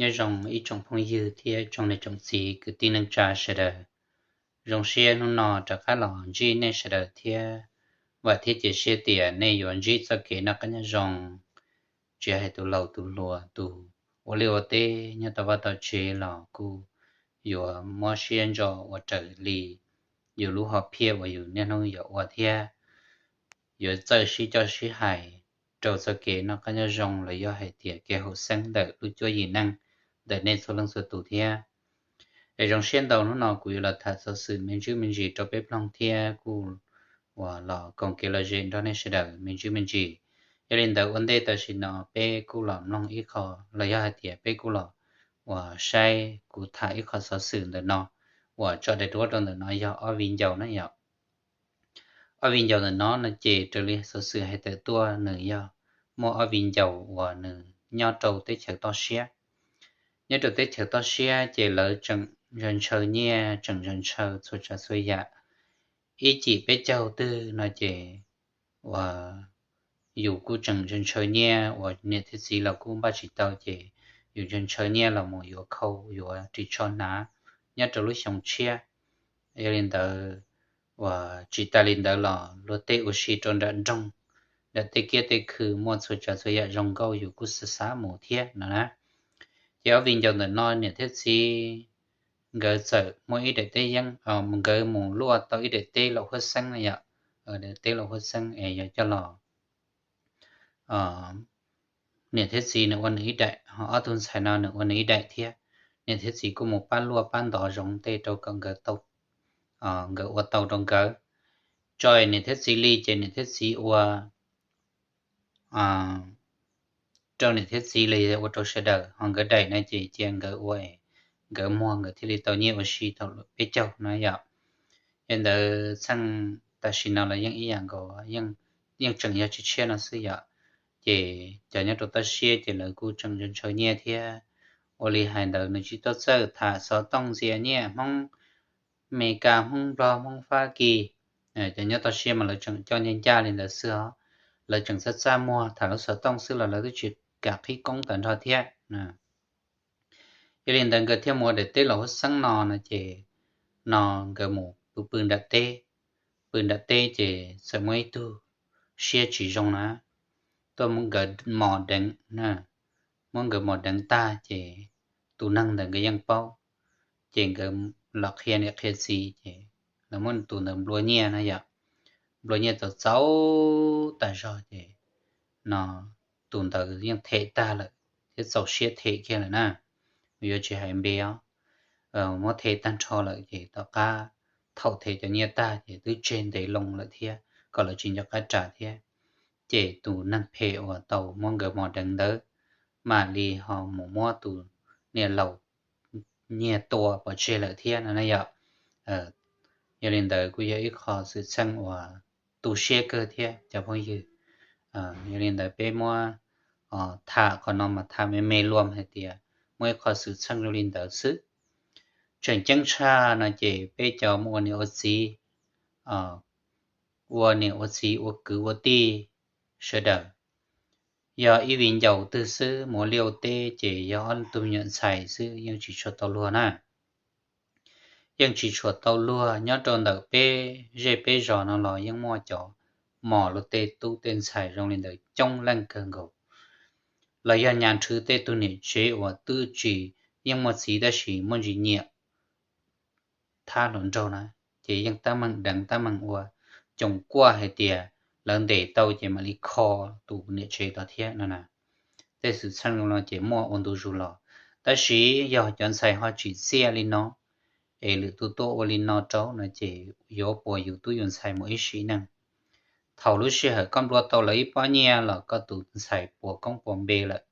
Nyob zoo ib tsoom phooj ywg thiab tsoom niam tsoom txiv kwv tij neej tsa sawv daws. Zoo siab hnub no rov qab los ntsib nej sawv daws thiab vam thiab cia siab tias nej yuav ntsib txoj kev noj qab nyob zoo. Tsis hais tus laus tus hluas, tus ua liaj ua teb nyob tom vaj tom tsev los kuj yuav mob siab ntso ua raws li yus lub hom phiaj uas yus niaj hnub yuav ua thiab yuav txawj sib coj sib hais rau txoj kev noj qab nyob zoo los yog hais tias kev haum xeeb ntawm lub cuab yim neej ntawm nej txhua leej txhua tus thiab. Es zoo siab ntau hnub no kuv yuav los tham xov xwm me ntsis me ntsis rau peb mloog thiab kuj uas los koom kev lom zem nrog nej sawv daws me ntsis me ntsis. Yog li ntawd ua ntej tam sim no peb kuj los mloog ib qho los yog hais tias peb kuj los uas saib kuv tham ib qho xov xwm ntawm no uas tso daim duab rau ntawm no yog ob viv ncaus na yom. Ob viv ncaus ntawm no no ces raws li xov xwm hais tawm tuaj nws yog muaj ob viv ncaus uas nws nyob rau teb chaws toj siab. Nyob rau teb chaws toj siab ces lawv tseem ntshaw ntshaw nyiaj, tseem ntshaw ntshaw txhua tsav txhua yam. Ib cim peb caug twg no ces uas yus kuj tseem ntshaw ntshaw nyiaj uas niam thiab txiv los kuj npaj tsis tau ces yus ntshaw ntshaw nyiaj los mus yuav khau yuav ris tsho hnav nyob rau lub xyoo tshiab. Yog li ntawd uas tsis tas li ntawd los luag tej ua si rau nram nroog, nram tej kiab tej khw muaj txhua tsav txhua yam zoo nkauj yus kuj xav xav mus thiab no na. Ces ob viv ncaus ntawm no niam thiab txiv nkawd txawm muaj ib daim teb yeeb, nkawd mus luaj tau ib daim teb laum huab xeeb yom. Daim teb laum huab xeeb es yog coj los niam thiab txiv nws ua nws ib daim, ho ob tug ntxhais no nws ua nws ib daim thiab. Niam thiab txiv kuj mus pab luaj pab ntov zoov tej rau kom nkawd tau, nkawd ua tau rau nkawd. Tso niam thiab txiv li ces niam thiab txiv ua rau niam thiab txiv los yog ua rau sawv daws, ho nkawd daim no ces cia nkawd ua, nkawd muag nkawd thiaj li tau nyiaj ua si thaum peb caug no yom. Yog li ntawd txheej tam sim no los yeej ib yam nkaus, yeej tseem yog tshiab tshiab no xwb yom. Ces cov nyob rau toj siab ces lawv kuj tseem ntshaw ntshaw nyiaj thiab. Ua li hais ntawd nws tsis tau txawj tham xov tooj ntxias nyiaj Hmoob, Meskas, Hmoob Nplog, Hmoob Fab Kis. Cov nyob toj siab mas lawv tseem coj ncaj ncaj li ntawd xwb os. Lawv tseem txaj txaj muag tham lub xov tooj xwb los lawv twb tsis kam qhib koob tag nrho thiab. Yog li ntawd nkawd thiaj mus ua daim teb laum huab xeeb no no ces no nkawd mus pw pw nram teb, pw nram teb ces txawm muaj ib tug siab tsis zoo na tuaj muab nkawd mos deev, muab nkawd mos deev tag ces tus neeg ntawd nkawd yeej paub. Ces nkawd los qhia niam qhia txiv ces lawv muab tus ntawd nplua nyiaj na yom, nplua nyiaj txaus txaus tas zog ces no tus ntawd yeej them tag lawm thiab txaus siab them kiag lawm na. Yuav tsis hais npe os, muab them tag nrho lawm ces tom qab thaum them cov nyiaj tag ces twb tseg ntev loo lawm thiab kom lawv tsis nco qab ras thiab. Ces tus neeg phem uas tau muab nkawd mos deev ntawd mam li ho mus muab tus niam laus nyiag tua pov tseg lawm thiab no na yom. Yog li ntawd kuj yog ib qho xwm txheej uas tu siab kawg thiab cov phooj ywg. Yog li ntawd peb muab tham qhov no mas tham me me luam hais tias muaj ib qho xwm txheej zoo li ntawd xwb. Tseem ceeb tshaj no ces peb cov mus ua niam ua txiv, ua niam ua txiv ua kwv ua tij sawv daws, yog ib viv ncaus twg xwb mus ua liaj ua teb ces yog ob tug me nyuam ntxhais xwb yeej tsis tshua tau luag na. Yeej tsis tshua tau luag, nyob rau ntawm peb zej peb zos no los yeej muaj cov mos luag tej tub tej ntxhais zoo li ntawd coob leej kawg nkaus. Los yog nyas nrhw tej tug niam tsev uas twb tsis, yeej muaj txiv tab sis muaj ntsis nyiam thab hluas nraug na, ces yeej tab meeg deev tab meeg ua, coom kuaj hais tias lawv ntes tau ces mam li kho tus niam tsev tod thiab no na. Tej xwm txheej no ces muaj ua ntu zus los, tab sis yog cov ntxhais ho tsim txiaj li no es lwm tus tuaj ua li no rau no ces yuav puas yus tub yus ntxhais mus ib sim neej. Thaum lub sij hawm koj nplua tau lawv ib pob nyiaj los koj tus ntxhais puas koob puas npe lawm,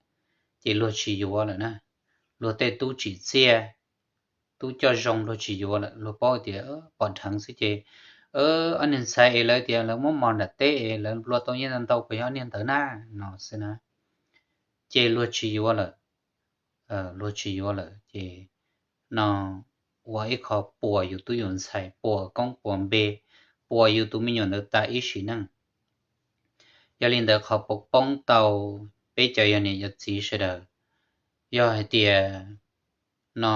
ces luag tsis yuav lawm na. Luag tej tub tsim txiaj, tub coj zoo luag tsis yuav lawm, luag paub tias pom dheev xwb ces ob niag ntxhais es lawv tias lawv muab mos nram teb es lawv nplua tau nyiaj ntau ntau puas yog ob niag ntawd na no xwb na. Ces luag tsis yuav lawm, luag tsis yuav lawm ces no ua ib qho puas yus tub yus ntxhais, puas koob puas npe, puas yus tus me nyuam ntawd tas ib sim neej. Yog li ntawd qhov puas poob tau peb cov yog niam yog txiv sawv daws, Yog hais tias no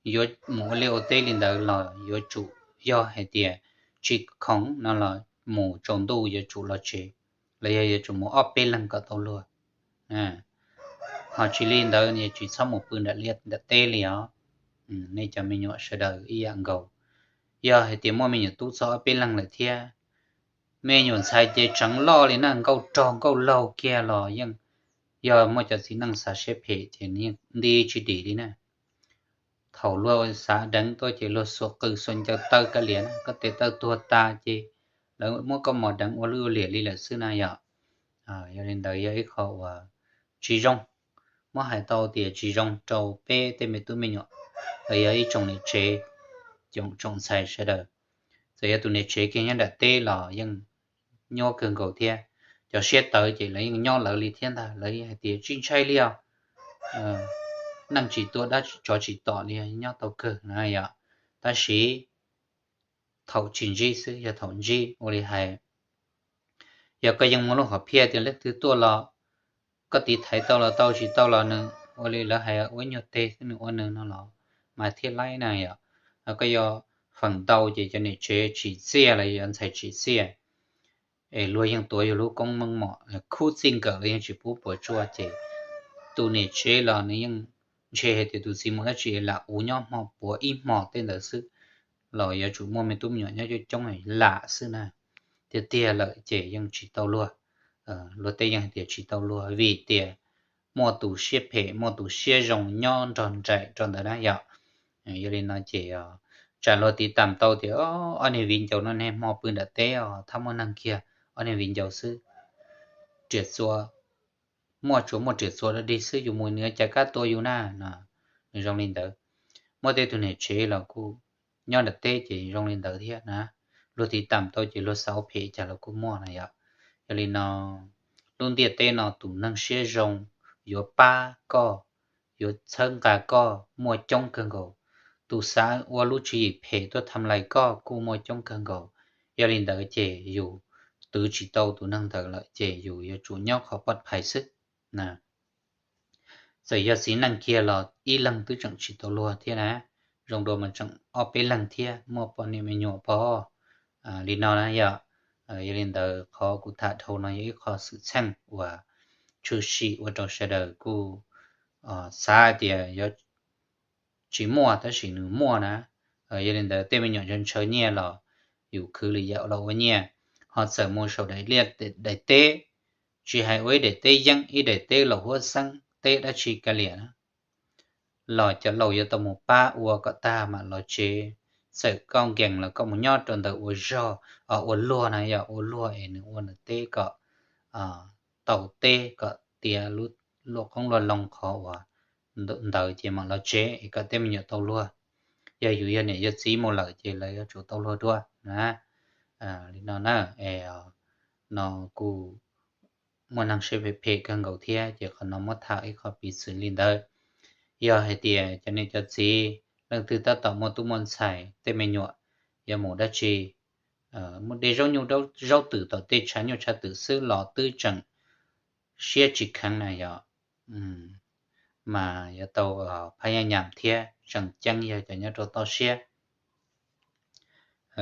yuav mus ua liaj ua teb li ntawd los yuav tsum, yog hais tias tsis khoom no los mus tsaus ntuj yuav tsum los tsev, los yog yuav tsum mus ob peb leeg kom tau luag. Ho tsis li ntawd tsis txhob mus pw nram liaj nram teb li os. Nej cov me nyuam sawv daws ib yam nkaus, yog hais tias muaj me nyuam tub txog ob peb leeg lawm thiab, me nyuam ntxhais ces tseev loj li na, nkauj rog nkauj laug kiag los yeej, yog muaj cov txiv neej xav siab phem ces nws yeej nti tsis dim li na. Thaum luag xav deev tuaj ces luag xuas qws xuas ncaws taw kav liam na, koj tes taw tuag tas ces lawv muab koj mos deev ua lwj ua liam li lawm xwb na yom. Yog li ntawd yog ib qho uas tsis zoo, muab hais tau tias tsis zoo rau peb tej me tub me nyuam, los yog ib tsoom niam tsev, tsoom ntxhais sawv daws. Txawm yog tus niam tsev kiag nyob nram teb los yeej nyuaj kawg nkaus thiab. Cov siab tawv ces lawv yeej nyob lawv li thiab ntag, lawv hais tias tsis ntshai li os, neeg tsis tua dab tsov tsis tom li, nyob tau kawg na yom. Tab sis thaum tsis ntsib xwb, yog thaum ntsib ua li hais, yog koj yeej muaj lub hom phiaj tias leej twg tuaj los koj tiv thaiv tau los tau, tsis tau los nws ua li lawv hais ua ib nyuag teg xwb nws ua nws no los mas thiaj laib na yom. Koj yuav feem ntau ces cov niam tsev tsim txiaj los yog ntxhais tsim txiaj es luag yeej tuav yus lub koob meej mom khub txij nkawm los yeej tsis pub puas tsuaj ces tus niam tsev los nws yeej ntshe hais tias tus txiv mus dab tsi lam ua nyob hmo puav ib hmo tej ntawd xwb, los yuav tsum muaj me tub me nyuam nyob coob coob lam xwb na. Tiag tiag lawm ces yeej tsis tau luag, luag tej yeej hais tias tsis tau luag vim tias muaj tus siab phem muaj tus siab zoo nyob nrog nraim rau ntawd na yom. Yog li no ces tsam luag tiv tam tau tias ob niag viv ncaus no niaj hmo pw nram teb os, thab muaj neeg kiag, ob niag viv ncaus xwb, riam txuas, muaj tsuas muaj riam txuas dog dig xwb, yus mus nws cas kab tua yus na no. Nws zoo li ntawd. Muaj tej tug niam tsev los kuj nyob nram teb ces zoo li ntawd thiab na. Luag tiv tam tau ces luag xav ua phem cas los kuj muaj na yom. Yog li no lub ntiaj teb no tus neeg siab zoo yuav pab koj, yuav txhawb nqa koj muaj coob kawg nkaus. Tus xav ua lub tswv yim phem tuaj tham lais koj kuj muaj coob kawg nkaus. Yog li ntawd ces yus twv tsis tau tus neeg ntawd lawm ces yus yuav tsum nyob qhov poj phais xwb na. Txawm yog txiv neej kiag los ib leeg twb tseem tsis tau luag thiab na, zoo dua mas tseem ob peb leeg thiab muaj poj niam me nyuam pog li no na yom. Yog li ntawd qhov kuv tham dhau no yog ib qho xwm txheej uas tshwm sim ua rau sawv daws kuj xav tias yuav tsis muaj tab sis nws muaj na. Yog li ntawd tej me nyuam ntshaw ntshaw nyiaj los yus khwv lwm yam los ua nyiaj, ho txawm mus saum daim liaj daim teb, tsis hais ua ib daim teb yeeb ib daim teb laus huab xeeb teb dab tsi kav liam na, los cov laus yuav tau mus pab ua kom tag mam los tsev. Txawm koj nkees los koj mus nyob rau ntawd ua zog, ua luag na yom, ua luag es nws ua nws teb kom tau teb kom tiav luaj qoob luaj loo qhov uas ntawd ces mam los tsev es kom tej me nyuam tau luag. Yog yus yog niam yog txiv mus lawm ces lawv yuav tsum tau luag dua na. Li no na, es no kuj muaj neeg siab phem phem kawg nkaus thiab ces qhov no muab tham ib qho piv txwv li ntawd. Yog hais tias cov niam cov txiv leej twg tab tom muaj tub muaj ntxhais tej me nyuam yuav mus dab tsi, mus de zaub nyuj zaub twm tom tej tshav nyuj tshav twm xwb los twb tseem siab tsis kheev na yom, mas yuav tau phab nyaj nyam thiab tseem ceeb yog cov nyob rau toj siab.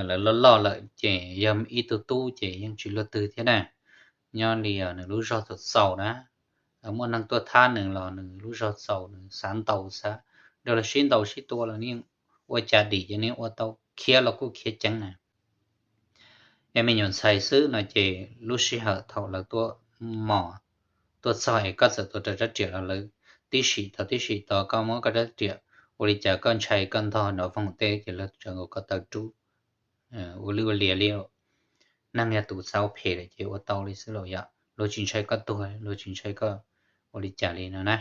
Lawv loj loj lawm ces yog ib tug tub ces yeej tsis luag twg thiab na. Nyob li nws lub zog txaus txaus na, muaj neeg tuaj thab nws los nws lub zog txaus, nws xav ntaus xav, nrog luag sib ntaus sib tua los nws yeej ua cas dim ces nws ua tau, khiav los kuj khiav ceev na. Es me nyuam ntxhais xwb no ces lub sij hawm thaum lawv tuaj mos tuaj txog es koj txawm tuav rawv rab riam los lawv tib sim tod tib sim tod, koj muab koj rab riam ua li cas koj ntshai koj ntog nrov voog teb ces lawv tsawv nkaus koj taw rub, ua li ua lias li. Neeg yog tus xav ua phem lawm ces ua tau li xwb los yom, luag tsis ntshai koj tuag, luag tsis ntshai koj ua li cas li no na.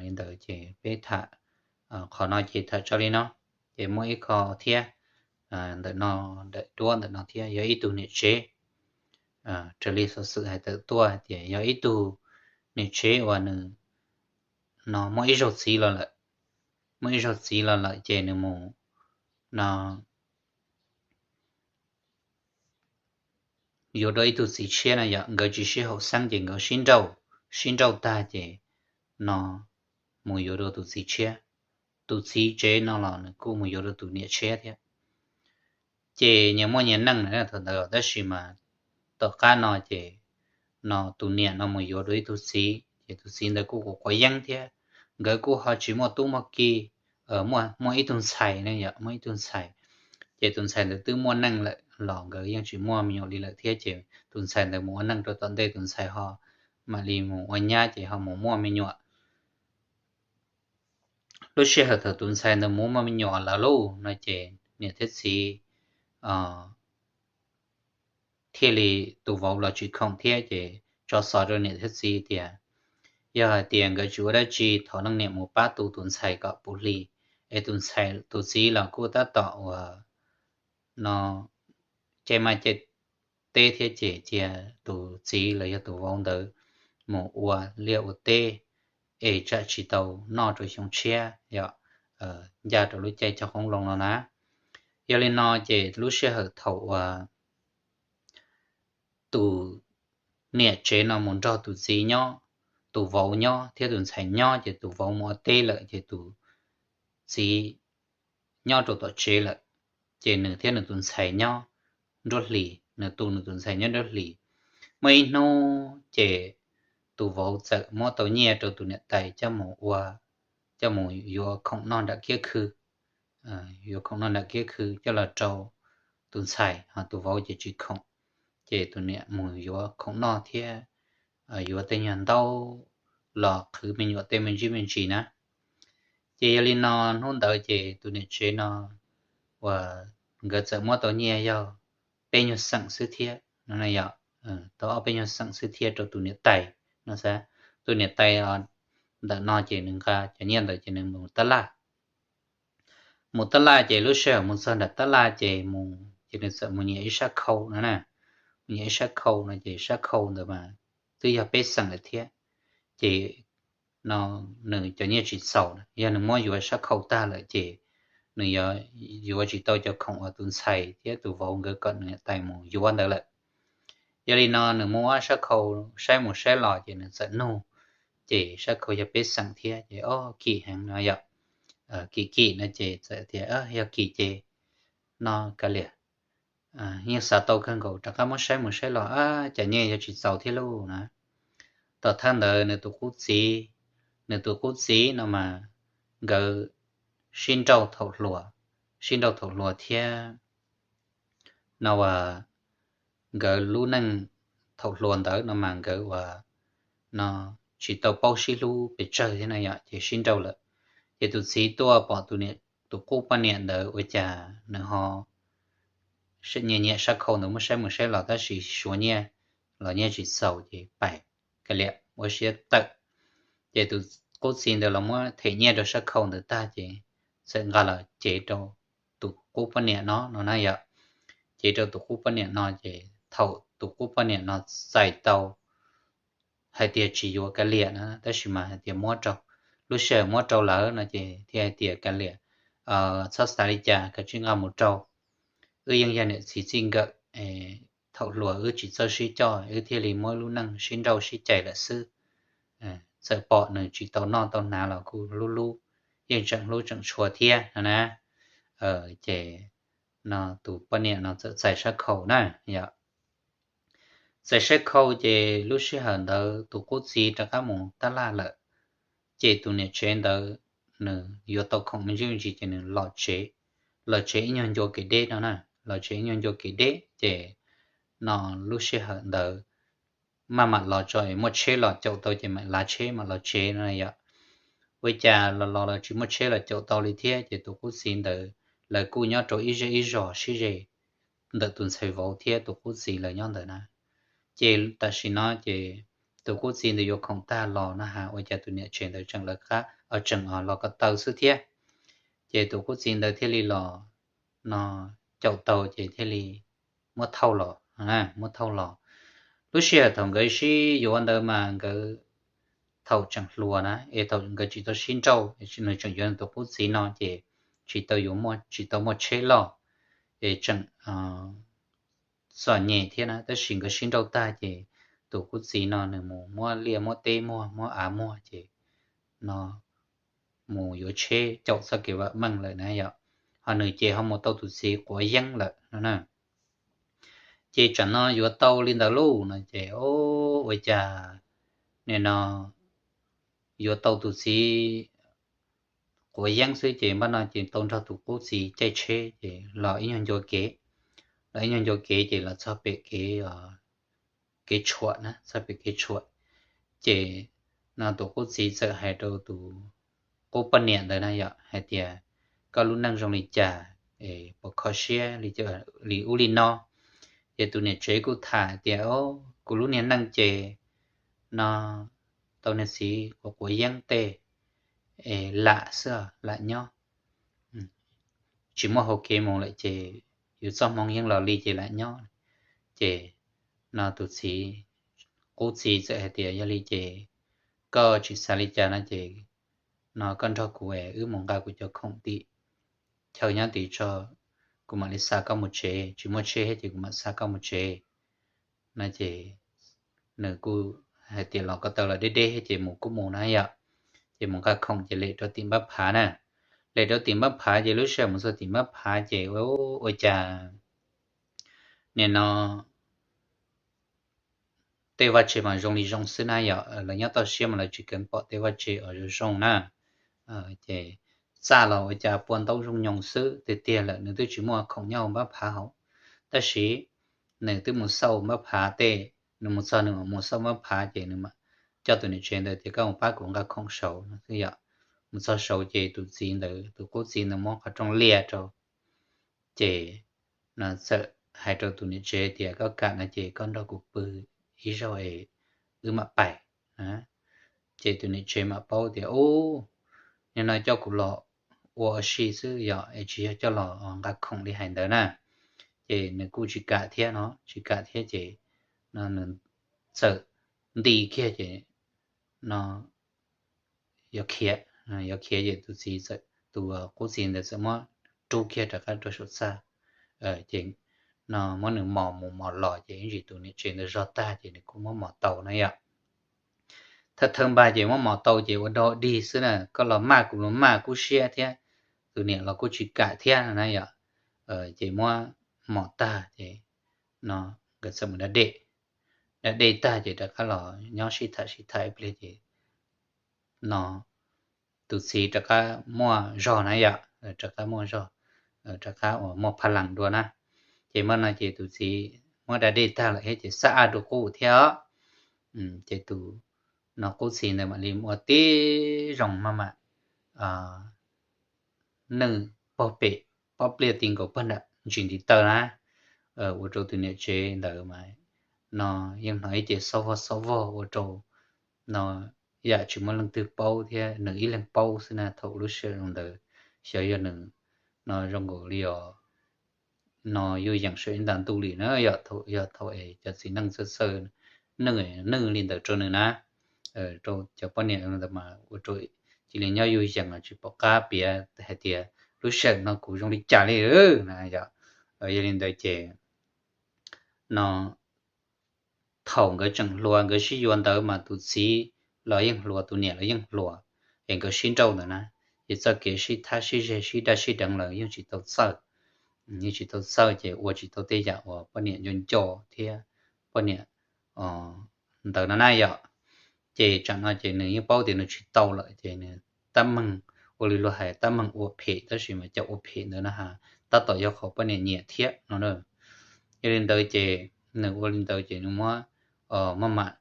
Li ntawd ces peb tham qhov no ces tham tso li no. Ces muaj ib qho thiab, ntawm no, ntawm duab ntawm no thiab, yog ib tug niam tsev, raws li xov xwm hais tawm tuaj hais tias yog ib tug niam tsev uas nws no muaj ib zaug txiv los lawm, muaj ib zaug txiv los lawm ces nws mus no yuav dua ib tug txiv tshiab no yom, nkawd tsis sib haum xeeb ces nkawd sib nrauj, sib nrauj tag ces no mus yuav rau tus txiv tshiab. Tus txiv tsev no los nws kuj mus yuav rau tus niam tshiab thiab. Ces nyias muaj nyias neej na thaum ntawd, tab sis mas tom qab no ces no tus niam no mus yuav rau ib tug txiv, ces tus txiv ntawd kuj quav quav yeeb thiab, nkawd kuj ho tsis muaj tub muaj ki, muaj ib tug ntxhais ne yom, muaj ib tug ntxhais. Ces tus ntxhais ntawd twb muaj neej lawm los nkawd yeej tsis muaj me nyuam li lawm thiab, ces tus ntxhais ntawd mus ua neej rau tom ntej, tus ntxhais ho mam li mus ua nyab ces ho mus muaj me nyuam. Lub sij hawm thaum tus ntxhais ntawd mus muaj me nyuam lawm lauj no ces niam thiab txiv thiaj li, tus vauv los tsis khoom thiab ces tso xov rau niam thiab txiv tias yog hais tias nkawd tsis ua dab tsi thov leej niam mus pab tu tus ntxhais kom puv hli, es tus ntxhais, tus txiv los kuj tab tom uas no caij maj caij teb thiab, ces cia tus txiv los yog tus vauv ntawd mus ua liaj ua teb es tsam tsis tau noj rau xyoo tshiab yom, ncaj rau lub caij cog qoob loo no na. Yog li no ces lub sij hawm thaum uas tus niam tsev no mus nrog tus txiv nyob, tus vauv nyob thiab tus ntxhais nyob, ces tus vauv mus ua teb lawm ces tus txiv nyob rau tom tsev lawm, ces nws thiab nws tus ntxhais nyob nruab hlis, nws tu nws tus ntxhais nyob nruab hlis. Muaj ib hnub ces tus vauv txawm muab tau nyiaj rau tus niam tais coj mus ua, coj mus yuav khoom noj nram kiab khw, yuav khoom noj nram kiab khw coj los rau tus ntxhais, ho tus vauv ces tsis khoom, ces tus niam mus yuav khoom noj thiab yuav tej nyuag ntaub los qhwv me nyuam tej me ntsis me ntsis na. Ces yog li no hnub ntawd ces tus niam tsev no uas nkawd txawm muab tau nyiaj yog peb nyuag xeem xwb thiab no, tau ob peb nyuag xeem xwb thiab rau tus niam tais no xwb. Tus niam tais ntawm no ces nws nqa cov nyiaj ntawd ces nws mus tab laj. Mus tab laj ces lub sij hawm mus txog nram tab laj ces mus ces nws txawm mus nyiam ib sab khau no na. Mus nyiam ib sab khau no ces sab khau ntawd mas twb yog peb xeem lawm thiab. Ces no nws cov nyiaj tsis txaus, yog nws muab yuav sab khau tag lawm ces nws yuav tsis tau cov khoom uas tus ntxhais thiab tus vauv nkawd kom nws niam tais mus yuav ntawd lawm. Yog li no nws muab sab khau saib mus saib los ces nws txawm nug, ces sab khau yog peb xeem thiab ces o kim heev no yom. Kim kim no ces txawm tias yog kim ces no kav liam, yeej xav tau kawg nkaus, rov qab muab saib mus saib los cov nyiaj yuav tsis txaus thiab lauj na. Tom thawj ntawd nws tus qub txiv, nws tus qub txiv no mas nkawd sib nrauj thaum hluas, sib nrauj thaum hluas thiab no uas nkawd lub neej thaum hluas ntawd no mas nkawd uas no tsis tau paub sib hlub pes tsawg thiab no yom, ces sib nrauj lawm. Ces tus txiv tuaj pom tus qub poj niam ntawd ua cas nws ho nyiam nyiam sab khau ntawd, muab saib mus saib los tab sis suav nyiaj los nyiaj tsis txaus ces pais, kav liam ua siab tawm. Ces tus qub txiv ntawd los muab them nyiaj rau sab khau ntawd tag ces txawm nqa los cev rau tus qub poj niam no no na yom. Cev rau tus qub poj niam no ces thaum tus qub poj niam no txais tau hais tias tsis yuav kav liam na, tab sis mas hais tias muab rau, lub sij hawm muab rau lawm no ces thiaj hais tias kav liam, txhob xav li cas, kav tsij nqa mus rau. Wb yeej yog niam txiv txij nkawm, thaum hluas wb tsis txawj sib coj wb thiaj li muab lub neej sib nrauj sib cais lawm xwb. Txawm pom nws tsis tau noj tau hnav los kuj hlub hlub, yeej tseem hlub tseem tshua thiab no na. Ces no tus poj niam no txawm txais sab khau na yom. Txais sab khau ces lub sij hawm ntawd tus qub txiv rov qab mus tab laj lawm, ces tus niam tsev ntawd nws yuav tau khoom me ntsis me ntsis ces nws los tsev, los tsev ib nyuag ncua kev deb no na, los tsev ib nyuag ncua kev deb ces no lub sij hawm ntawd maj mam los tso es muaj tsheb los caum tau ces mam lav tsheb mam los tsev no yom. Ua cas los los los tsis muaj tsheb los caum tau li thiab ces tus qub txiv ntawd lawv kuj nyob rau ib zej ib zos sib ze ntawm tus ntxhais vauv thiab tus qub txiv lawv nyob ntawd na. Ces tam sim no ces tus qub txiv ntawd yuav khoom tag los no has ua cas tus niam tsev ntawd tseem lawv qab, tseem los ko taw xwb thiab. Ces tus qub txiv ntawd thiaj li los no caum tau ces thiaj li muab thauj los, muab thauj los. Lub sij hawm thaum nkawd sib yuav ntawd mas nkawd thaum tseem hluas na es thaum nkawd tsis tau sib nrauj, nws tseem yuav nws tus qub txiv no ces tsis tau yuav, tsis tau muaj tsheb loj, es tseem txom nyem thiab na, tab sis nkawd sib nrauj tag ces tus qub txiv no nws mus muab liaj muab teb muag muab av muag ces no mus yuav tsheb caum txoj kev vam meej lawm na yom. Ho nws ces ho mus tau tus txiv quav yeeb lawm no na. Ces tsam no yuav tau li ntawd lauj no ces ua cas nim no yuav tau tus txiv quav yeeb xwb ces npaj no ces tau nrog tus qub txiv caij tsheb ces los ib nyuag ncua kev, los ib nyuag ncua kev ces los txog pem kev kev tshuam na, txog pem kev tshuam ces no tus qub txiv txawm hais rau tus qub poj niam ntawd na yom hais tias, koj lub neej zoo li cas, puas kho siab li ub li no? Ces tus niam tsev kuj tham tias, o, kuv lub niag neej ces no tau niag txiv quav quav yeeb tej es lam xwb, lam nyob, tsis muaj hau kev mus lawm ces yus txoj hmoov yeej los li ces lam nyob. Ces no tus txiv, qub txiv txawm hais tias, yog li ces koj tsis xav li cas no ces no koj nrog kuv es wb mus nqa kuv cov khoom tim chaw nyob tid tso, kuv mam li xa koj mus tsev, tsis muaj tsheb thiab ces kuv mam xa koj mus tsev no ces nws kuj hais tias los ko taw los deb deb thiab ces mus kuj mus na yom. Ces mus nqa khoom ces lem rau tim npab phav na. Lem rau tim npab phav ces lub sij hawm mus txog tim npab phav ces ua cas nim no tej vaj tse mas zoo li zoo xwb na yom, lawv nyob toj siab mas lawv tsis keev pom tej vaj tse uas zoo zoo na. Ces txaj los ua cas pua ntaub zoo nyoos xwb tiag tiag lawm, nws twb tsis muaj khoom nyob hauv npab phav hauv, tab sis nws twb mus xauj npab phav tej, nws mus txog nws mam mus xauj npab phav ces nws mam coj tus niam tsev ntawd tias koj mus pab kuv nqa khoom saud no xwb yom. Mus txog saud ces tus txiv ntawd, tus qub txiv ntawd muab qhov rooj liaj rau ces no txawm hais rau tus niam tsev tias koj kam no ces koj nrog kuv pw ib zaug es wb mam pais. Ces tus niam tsev mam paub tias ub, nim no coj kuv los ua si xwb yom, es tsis yog coj los nqa khoom li hais ntawd na. Ces nws kuj tsis kam thiab no, tsis kam thiab ces no nws txawm nti kiag ces no yuav khiav, yuav khiav ces tus txiv, tus qub txiv ntawd txawm muab rub kiag rov qab rau saum txaj. Ces no muab nws mos mus mos los ces ib ntsis tus niam tsev ntawd zog tag ces nws kuj muab mos tau na yom. Thawj thawj npag ces muab mos tau ces ua dog dig xwb na, koj los maj kuv los maj kub siab thiab, tus niam los kuj tsis kam thiab na yom. Ces muab mos tag ces no nkawd txawm mus da dej, da dej tag ces rov qab los nyob sib tham sib tham ib pliag ces no tus txiv rov qab muaj zog na yom, rov qab muaj zog, rov qab uas muaj phaj lees dua na. Ces muaj no ces tus txiv muab da dej tag lawm thiab ces xab aj dua qub thiab os. Ces tus no qub txiv ntawd mam li ua tib zoo maj mam nwj pog pem pob pliaj ti nkaus pog nram ntsis ntiv taw na. Ua rau tus niam tsev ntawd mas no yeej hnov ib ce xob vog xob vog ua rau no yam tsis muaj leej twg paub thiab nws ib leeg paub xwb na. Thaum lub sij hawm ntawd xyov yog nws no zoo nkaus li os no yuj yeem saum ib nta ntuj li na, yog thaum es cov txiv neej txawj txawj nwj, nwj li ntawd rau nws na, rau cov poj niam ntawd mas ua rau cia li nyob yuj yeem tsis pom qab piav hais tias lub sij hawm no kuv zoo li cas li na yom. Yog li ntawd ces no thaum nkawd tseem hluas nkawd sib yuav ntawd mas tus txiv los yeej hluas tus niam los yeej hluas, es nkawd sib nrauj ntawd na, ces txoj kev sib thab sib zeg sib daj sib deev lawm yeej tsis tau txawj, yeej tsis tau txawj ces ua tsis tau tej yam uas poj niam nco nco thiab poj niam ntawd no na yom. Ces tsam no ces nws yeej paub tias nws tsis tau lawm ces nws tab meeg, ua li luag hais tab meeg ua phem, tab sis mas cov ua phem ntawd na ha tab tom yog qhov poj niam nyiam thiab no. Yog li ntawd ces nws ua li ntawd ces nws muab maj mam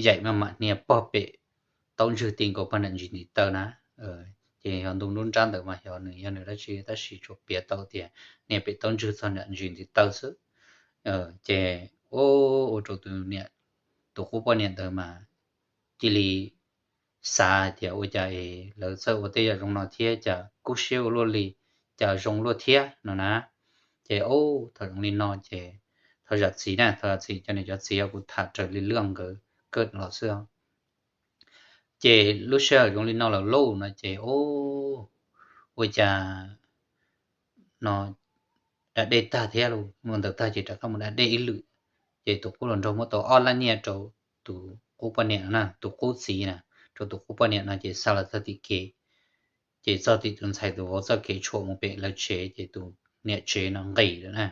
yaim maj mam hnia pog pem taub ntswg ti nkaus pog nram ntsis ntiv taw na. Ces yog ntu nruab nrab ntawd mas xyov nws yog nws dab tsi tab sis tsuas piav tau tias hnia pem taub ntswg txog nram ntsis ntiv taw xwb. Ces ua rau tus niam, tus qub poj niam ntawd mas cia li xav hais tias ua cas es lawv txawj ua tej yam zoo no thiab cas kub siab ua luaj li, cas zoo luaj thiab no na. Ces thaum zoo li no ces thaum zam txim na, thaum zam txim cov niam cov txiv kuv tham raws li lub nkawd kawm los xwb. Ces lub sij hawm zoo li no lawm lauj no ces ua cas no da dej tag thiab lauj, mus ntawd tag ces rov qab mus da dej ib lwm, Ces tus qub hluas nraug muab tau ob lab nyiaj rau tus qub poj niam no na, tus qub txiv na, rau tus qub poj niam no ces xa los txog tim kev, ces txog tim tus ntxhais tus vauv txoj kev tshuam mus pem lawv tsev ces tus niam tsev no nqis lawm na,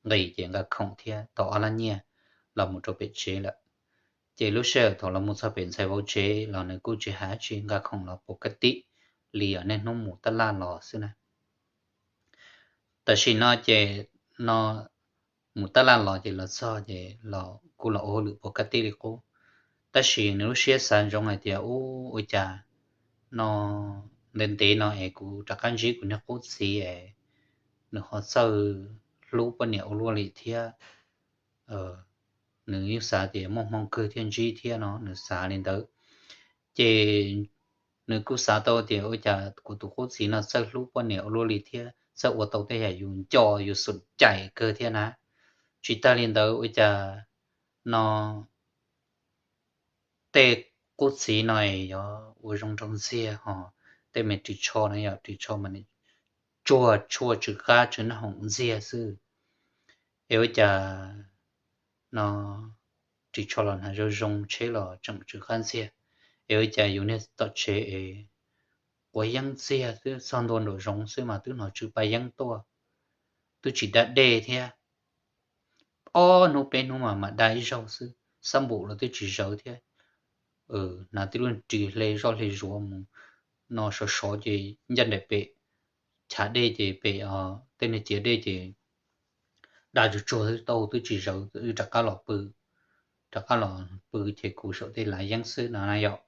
nqis ces nqa khoom thiab tau ob lab nyiaj los mus rau pem tsev lawm. Ces lub sij hawm thaum los mus txog pem ntxhais vauv tsev los nws kuj tsis hais dab tsi, nqa khoom los puas kab tib li niaj hnub mus tab laj los xwb na. Tam sim no ces no mus tab laj los ces los txog ces los kuj los ua hauj lwm puas kab tib li qub. Tab sis nws lub siab xav ntsoov hais tias, Ub, ua cas no ntev ntev no es kuv rov qab ntsib kuv niag qub txiv es nws ho txawj hlub poj niam ua luaj li thiab. Nws yeej xav tias muaj hmoo kawg thiaj ntsib thiab no, nws xav li ntawd. Ces nws kuj xav tau tias ua cas kuv tus qub txiv no txawj hlub poj niam ua luaj li thiab txawj ua tau tej yam yus nco yus xum cais kawg thiab na. Tsis tag li ntawd ua cas no tej qub txiv no yog ua zoo nraug ntxiag ho tej me ris tsho no yog ris tsho mas tsuag tshua tsw qab tsw noj hoom ntxiag xwb. Es ua cas no ris tsho los hnav zoo zoo, tsheb los tseem tsw qab ntxiag, es ua cas yus niag tom tsev es quav yeeb ntxiag xwb, txog ntua nraum zoov xwb mas twb hnov tsw pa yeeb tuaj, twb tsis da dej thiab. Ob hnub peb hnub mas mam da ib zaug xwb, xab npum los twb tsis zawv thiab. Hnav tib lub ris hle zoj hle zuav mus no sov sov ces ncaj nraim pem chav dej ces pem tej niag ciav dej ces da tsuag tsuag tau twb tsis zawv, wb rov qab los pw, rov qab los pw ces kuv saum tej lav yeeb xwb no na yom.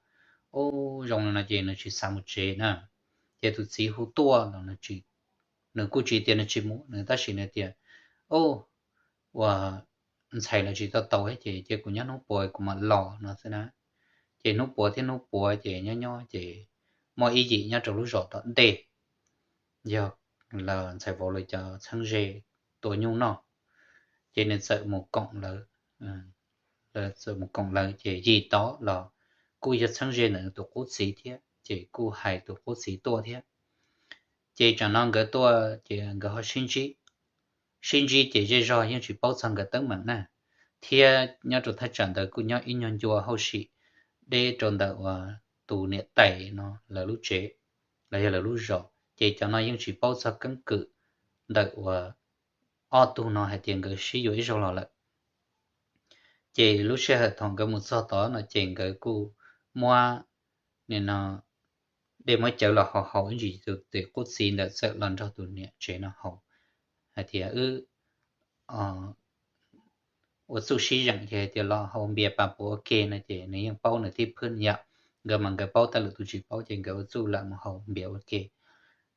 Ub, zoo li no ces nws tsis xav mus tsev na. Ces tus txiv hu tuaj los nws kuj tsis tias nws tsis mus, nws tab sis nws tias, Ub, ua ntxhais lawv tsis tau tau ces cia kuv nyob hnub puav kuv mam los no xwb na. Ces hnub puav thiab hnub puav ces nyob nyob ces muaj ib yim nyob rau lub zos tom ntej, yog ntxhais vauv lawv cov txheeb ze tua nyuj noj, ces nws txawm mus koom lawv, txawm mus koom lawv ces yim tod los kuj yog txheeb ze ntawm tus qub txiv thiab ces kuj hais tus qub txiv tuaj thiab. Ces tsam no nkawd tuaj ces nkawd ho sib ntsib, sib ntsib ces zej zog yeej tsis paub txog nkawd teeb meem na, thiab nyob rau thaj tsam ntawd kuj nyob ib nyuag ncua hauj sim deb rau ntawm uas tus niam tais no lawv lub tsev los yog lawv lub zos, ces cov no yeej tsis paub txog keeb kwm ntawm uas ob tug no hais tias nkawd sib yuav ib zaug los lawm. Ces lub sij hawm thaum nkawd mus txog tod no ces nkawd kuj muab nim no dej muab cawv los haus haus ib ntsis, tus qub txiv ntawd txawm los nrog tus niam tsev no haus hais tias, Wb ua txuj sib zeem ces hais tias los haus npias pab puas ua ke no ces nws yeej paub nws tib phwb yam, nkawd mas nkawd paub, tab lwm tus tsis paub ces nkawd ua txuj lam mus haus npias ua ke.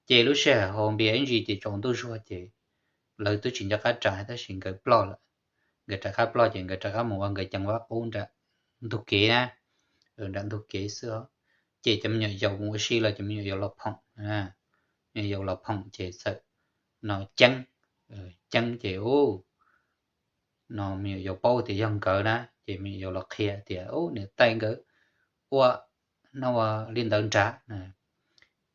Ces lub sij hawm haus npias ib ntsis ces tsaus ntuj zuag ces lawv twb tsis nco qab ras tab sis nkawd ploj lawm. Nkawd rov qab ploj ces nkawd rov qab mus ua nkawd ceev vaj qub nram ntug kev na, nram ntug kev xwb os. Ces cov me nyuam yaus mus ua si los cov me nyuam yaus los phoom, me nyuam yaus los phoom ces txawm no ceeb, ceeb ces ub no me nyuam yaus paub tias yog nkawd na ces me nyuam yaus los qhia tias, Ub, niam tais nkawd ua no ua li ntawd nrad.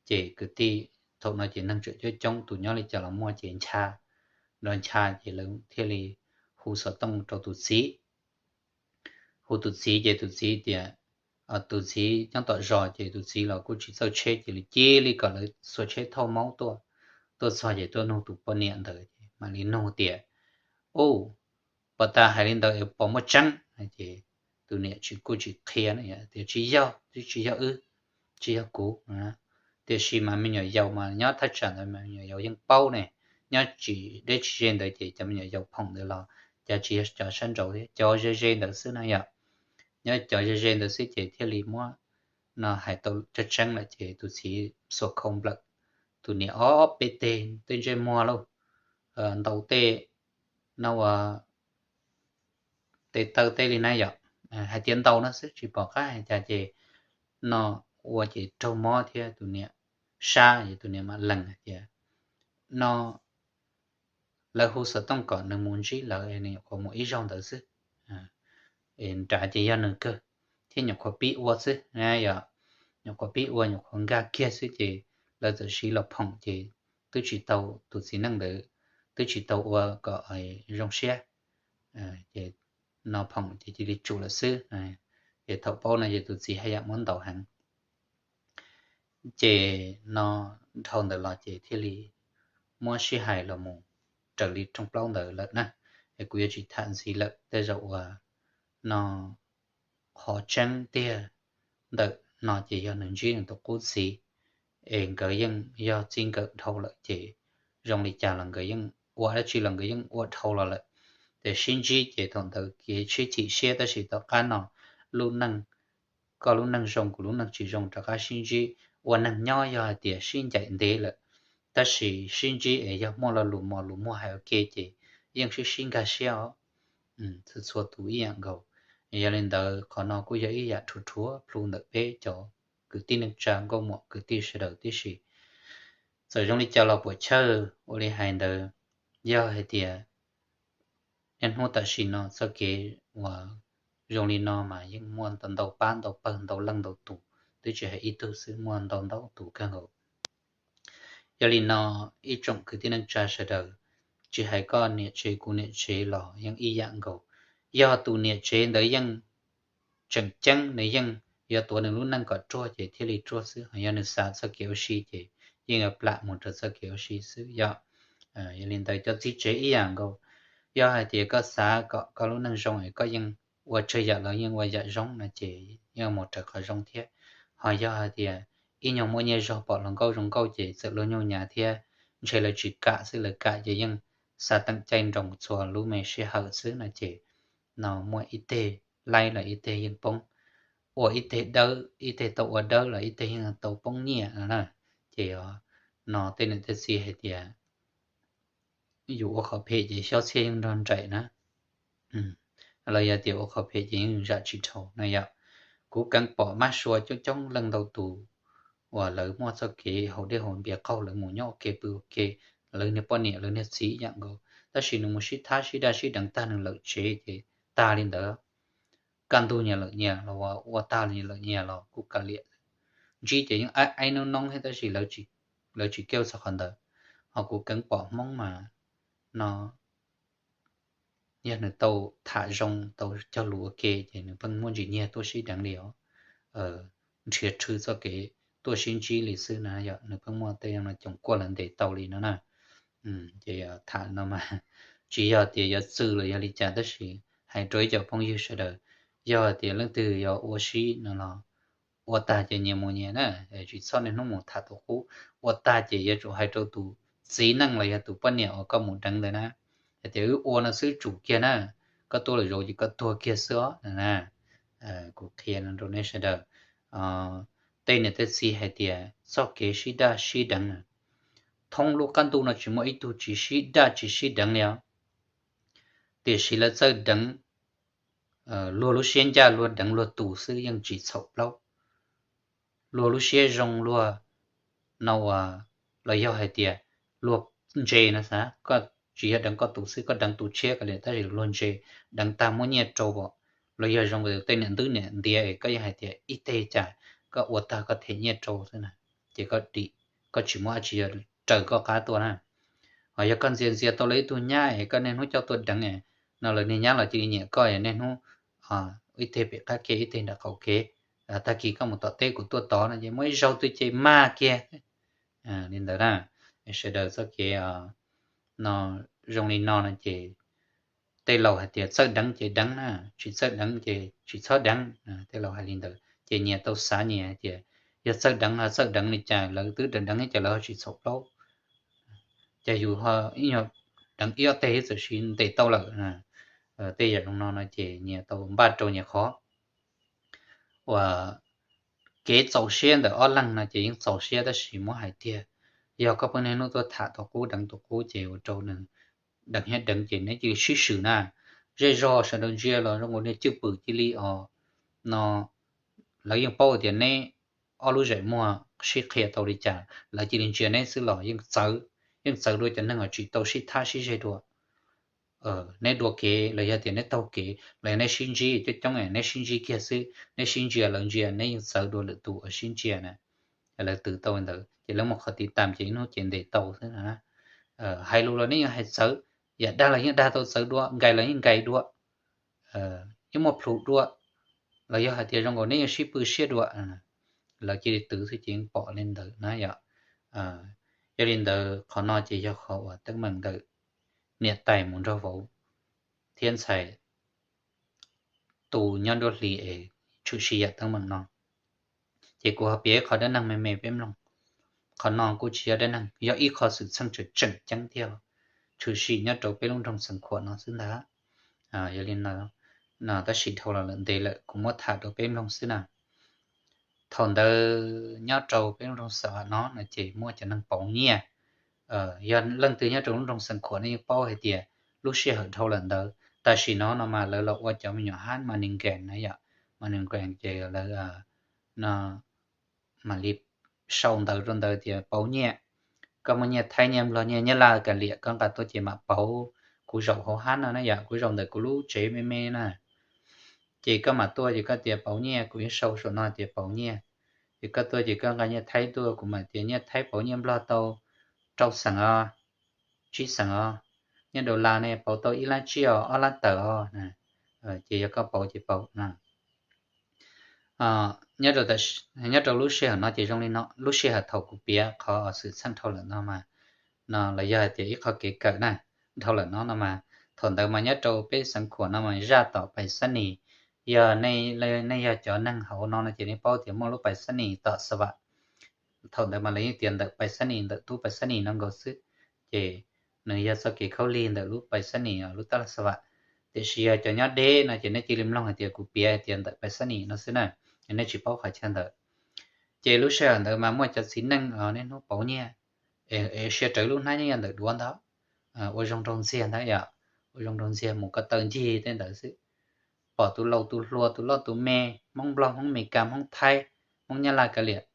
Ces kwv tij thaum no ces neeg tseem coob coob, tus nyob li cas los muaj ces ncha, nrov ncha ces lawv thiaj li hu xov tooj rau tus txiv. Hu tus txiv ces tus txiv tias, tus txiv nyob tom zos ces tus txiv los kuj tsis txawj tsheb ces cia li kom lawv xuas tsheb thauj maub tuaj. Tuaj txog ces tuaj nug tus poj niam ntawd ces mam li nug tias, Ub, puas tas hais li ntawd es puas muaj tseeb? Ces tus niam tsis, kuj tsis qhia tias, Tsis yog, twb tsis yog wb, tsis yog kuv. Tiam sis mas me nyuam yaus mas nyob thaj tsam ntawd mas me nyuam yaus yeej paub ne, nyob tsis deb tsis ze ntawd ces cov me nyuam yaus phoom ntawd los cov tsis yog cov sab nraud thiab, cov ze ze ntawd xwb na yom. Nyob cov ze ze ntawd xwb ces thiaj li muab no hais tau tseeb tseeb lawm ces tus txiv xuas khau nplawm tus niam ob peb teg tej ntsej muag lauj, ntaus tej no ua tes taw tej li na yom. Hais tias ntaus no xwb tsis pom qab hais cas ces no ua ces raug mob thiab tus niam sab ces tus niam mam lees hais tias no lawv hu xov tooj kom nws mus ntsib lawv, nws nyuam qhuav mus ib zaug ntawd xwb. Nrad ces yog nws kawg thiab nyuam qhuav pib ua xwb, yog nyuam qhuav pib ua nyuam qhuav nkag kiag xwb ces lawv txawm siv los phoom ces twb tsis tau, tus txiv neej ntawd twb tsis tau ua kom zoo siab. Ces no phoom ces cia li tsum lawm xwb. Ces thaum paub no ces tus txiv haj yam muab ntaus heev. Ces no dhau ntawd los ces thiaj li muab sib hais los mus raws li rooj plaub ntawd lawm na. Es kuv yuav tsis tham ntxiv lawm, tej zaum uas no qhov tseeb tiag ntawm no ces yog nws ntsib nws tus qub txiv, es nkawd yeej yog txij nkawm dhau lawm ces zoo li cas los nkawd yeej ua dab tsi los nkawd yeej ua dhau los lawm. Ces sib ntsib ces thaum ntawd kev sib chim siab, tab sis tom qab no lub neej, koj lub neej zoo kuv lub neej tsis zoo rov qab sib ntsib. Ua neeg nyob yog hais tias sib ncaim ntev lawm, tab sis sib ntsib es yog muaj lo lus mos lus muag hais ua ke ces yeej sib sib nkag siab os. Txhua txhua tus ib yam nkaus. Yog li ntawd qhov no kuj yog ib yam rhuav rhuav plhu ntawm peb cov kwv tij neej tsa nkauj muam kwv tij sawv daws tib si. Txawm zoo li cas los puam chawj ua li hais ntawd, yog hais tias niaj hnub tam sim no txoj kev uas zoo li no mas yeej muaj ntau ntau pab ntau pawg ntau leej ntau tus, twb tsis hais ib tug xwb, muaj ntau ntau tus kawg nkaus. Yog li no ib tsoom kwv tij neej tsa sawv daws, tsis hais koj niam tsev kuv niam tsev los yeej ib yam nkaus. Yog tus niam tsev ntawd yeej tseem ceeb, nws yeej yuav tuav nws lub neej kom ruaj ces thiaj li ruaj xwb, ho yog nws xav txoj kev ua si ces yeej yuav plam mus rau txoj kev ua si xwb yom. Yog li ntawd cov txiv tsev ib yam nkaus, yog hais tias koj xav kom koj lub neej zoo es koj yeej ua tsawg yam los yeej ua yam zoo no ces yeej mus raws qhov zoo thiab. Ho yog hais tias ib nyuag muaj nyiaj zog pom luag nkauj zoo nkauj ces txawm luag nyuj nyav thiab ntshe lawv tsis kam xwb, lawv kam ces yeej xav teem caij nroos txhua lub me sij hawm xwb no ces no muaj ib teg laib los ib teg yeej poob, ua ib teg dawb ib teg tau ua dawb los ib teg yeej tau poob nyiaj no na. Ces no tej niam tej txiv hais tias yus ua qhov phem ces xyob txhiaj yeej nrog nraim na, los yog tias ua qhov phem ces yeej zam tsis dhau na yom. Kuv keev pom mab sua coob coob leej ntau tus uas lawv muaj txoj kev haus dej haus npias qaug, lawv mus nyob ua ke pw ua ke, lawv niag poj niam lawv niag txiv ib yam nkaus, tab sis nws mus sib thab sib daj sib deev tag nws lawm tsev ces tag li ntawd. Kaj ntug nyias lawm nyias los ua tag li lawm nyias los kuj kav liam. Ntsib ces yeej aib aib noob noob thiab tab sis lawv tsis kiaj txog qhov ntawd. Ho kuv keev pom Hmoob mas no yog nws tau tham zoo tau cog lus ua ke ces nws pheej muaj ntsis nyiag tuaj sib deev li os, nrhiav rhwv txoj kev tuaj sib ntsib li xwb na yom. Nws pheej muaj tej no coom kuaj lawv ntes tau li no na. Ces tham no mas tsis yog tias yuav txwm los yog li cas tab sis hais rau ib co phooj ywg sawv daws, yog tias leej twg yuav ua si no los ua tag ces nyias mus nyias na, tsis txhob niaj hnub mus tham tus qub. Ua tag ces yuav tsum hais rau tus txiv neej los yog tus poj niam uas koj mus deev ntawd na, hais tias wb ua no xwb tsum kiag na, koj tuaj lwm zaus ces koj tuag kiag xwb os na. Kuv qhia no rau nej sawv daws, tej niam tej txiv hais tias txoj kev sib daj sib deev na, thoob lub qab ntuj no tsis muaj ib tug tsis sib daj tsis sib deev li os. Tiam sis lawv txawj deev luag lub siab ncaj, luag deev luag tus xwb yeej tsis txhaum plaub. Luag lub siab zoo luag no uas los yog hais tias luag ntse no xav, koj tsis yog deev koj tus xwb, koj deev tus tshiab kav liam tab sis luag ntse, deev tag muab nyiaj rau os. Los yog zoo tej niam ntwb niam ntiav es koj yeej hais tias ib teg cas koj ua tag koj them nyiaj rau xwb na, ces koj dim, koj tsis muaj dab tsi raws koj qab tuaj na. Ho yog koj ntxias ntxias tau lawv ib tug nyab es koj niaj hnub coj tuaj deev no lawv niag nyab los cia li nyiam koj, niaj hnub ib teg pem qab kev ib teg nram qaum kev, tag kis koj mus tom teb kuv tuaj tod no ces muaj ib zaug twg ces mag kiag li ntawd na. Sawv daws txoj kev no zoo li no no ces tej laus hais tias txawj deev ces deev na, tsis txawj deev ces tsis txhob deev. Tej laus hais li ntawd ces nyias tau xav nyias hais tias yog txawj deev los txawj deev li cas, lawv twb deev deev ces lawv ho tsis txhaum plaub. Ces yus ho ib nyuag deev ib ob teg txawm sis ntes tau lawm. Tej yam zoo no no ces nyias tau npaj rau nyias qhov. Uas kev txaus siab ntawm ob leeg no ces yeej txaus siab tab sis muab hais tiag, yog koj pheej niaj hnub tuaj tham tus qub deev tus qub ces ua rau nws deev thiab deev ces neb cia li sib swm na. Zej zog sawv daws ntsia los zoo nkaus niag cwj pwm cia li os no, lawv yeej paub tias neb ob lub zais muag sib qhia tau li cas, lawv cia li ntsia neb xwb los yeej txawv, yeej txawv dua cov neeg uas tsis tau sib thab sib zeg dua. Neb dua kev los yog tias neb taug kev los yog neb sib ntsib coob coob, neb sib ntsib kiag xwb, neb sib ntsia lawv ntsia neb yeej txawv dua lwm tus uas sib ntsia na. Lawv twv tau li ntawd ces lawv muaj qhov tiv tam ces ib hnub ces ntes tau xwb na. Hais lus los neb yeej hais txawv, yam dag los yeej dag tau txawv dua, nkais los yeej nkais dua. yeej muaj plhus dua, los yog hais tias zoo nkaus neb yeej sib pw siab dua. Lawv cia li twv xwb ces yeej pom li ntawd na yom. Yog li ntawd qhov no ces yog qhov uas teeb meem ntawm niam tais mus nrog vauv thiab ntxhais tus nyob nruab hlis es tshwm sim yam teeb meem no. Ces kuv ho piav ib qho dab neeg me me peb mloog. Qhov no kuj tsis yog dab neeg, yog ib qho xwm txheej tseem tseem ceeb thiab, tshwm sim nyob rau peb lub nroog Xeev Khuam no xwb ntag. Yog li no, tab sis dhau los lawm ntev lawm, kuv muab tham rau peb mloog xwb na. Thaum ntawd nyob rau peb lub nroog Xeev Khuam no no ces muaj cov neeg pauv nyiaj. Yog leej twg nyob rau lub nroog Xeev Khuam nej yeej paub hais tias lub sij hawm dhau lawm ntawd, tam sim no no mas lawv los ua cov me nyuam hab money game na yom. Money game ces lawv no mam li sau ntawv rau ntawd tias pauv nyiaj, koj muaj nyiaj Thaib, nyiaj Nplog, nyiaj Nyab Laj kav liam koj nqa tuaj ces mam pauv kuv zaum hauv hab no na yom, kuv zaum ntawm kuv lub tsev me me na. Ces koj mam tuaj ces koj tias pauv nyiaj, kuv yeej sau saum no tias pauv nyiaj. Ces koj tuaj ces koj nqa nyiaj Thaib tuaj, kuv mam tias nyiaj Thaib pauv nyiaj Nplog tau rau xees os, tsib xees os, nyiaj dollar ne pauv tau ib lab tsib os, ob lab tawm os. Ces yog koj pauv ces pauv na. Nyob rau lub sij hawm no ces zoo li no, lub sij hawm thaum kuv piav qhov xwm txheej dhau lawm no mas, no los yog hais tias ib qho kev kawm na, dhau lawm no no mas, thaum ntawd mas nyob rau peb Xeev Khuam no mas zaj tom Pais Xab Nis, yog nej yog cov neeg hauv no no ces nej paub tias muaj lub Pais Xab Nis tom Xa Vam. Thaum ntawd mas lawv yeej tias ntawm Pais Xab Nis, ntawm tub Pais Xab Nis no nkaus xwb, ces nws yog txoj kev khaub lig ntawm lub Pais Xab Nis lub tab laj Xa Vam. Tiam sis yog cov nyob deb no ces nej cia li mloog hais tias kuv piav hais tias ntawm Pais Xab Nis no xwb na, nej tsis paub qhov chaw ntawd. Ces lub sij hawm ntawd mas muaj cov txiv neej niaj hnub pauv nyiaj, es siab rawv lub hnab nyob ntawm duav ntawd, ua zoo raug ntxiag ntawd yom, ua zoo raug ntxiag mus ko taw ncig tej ntawd xwb. Pom tus laus tus hluas tus loj tus me, Hmoob Nplog, Hmoob Mes Kas, Hmoob Thaib, Hmoob Nyab Laj kav liam,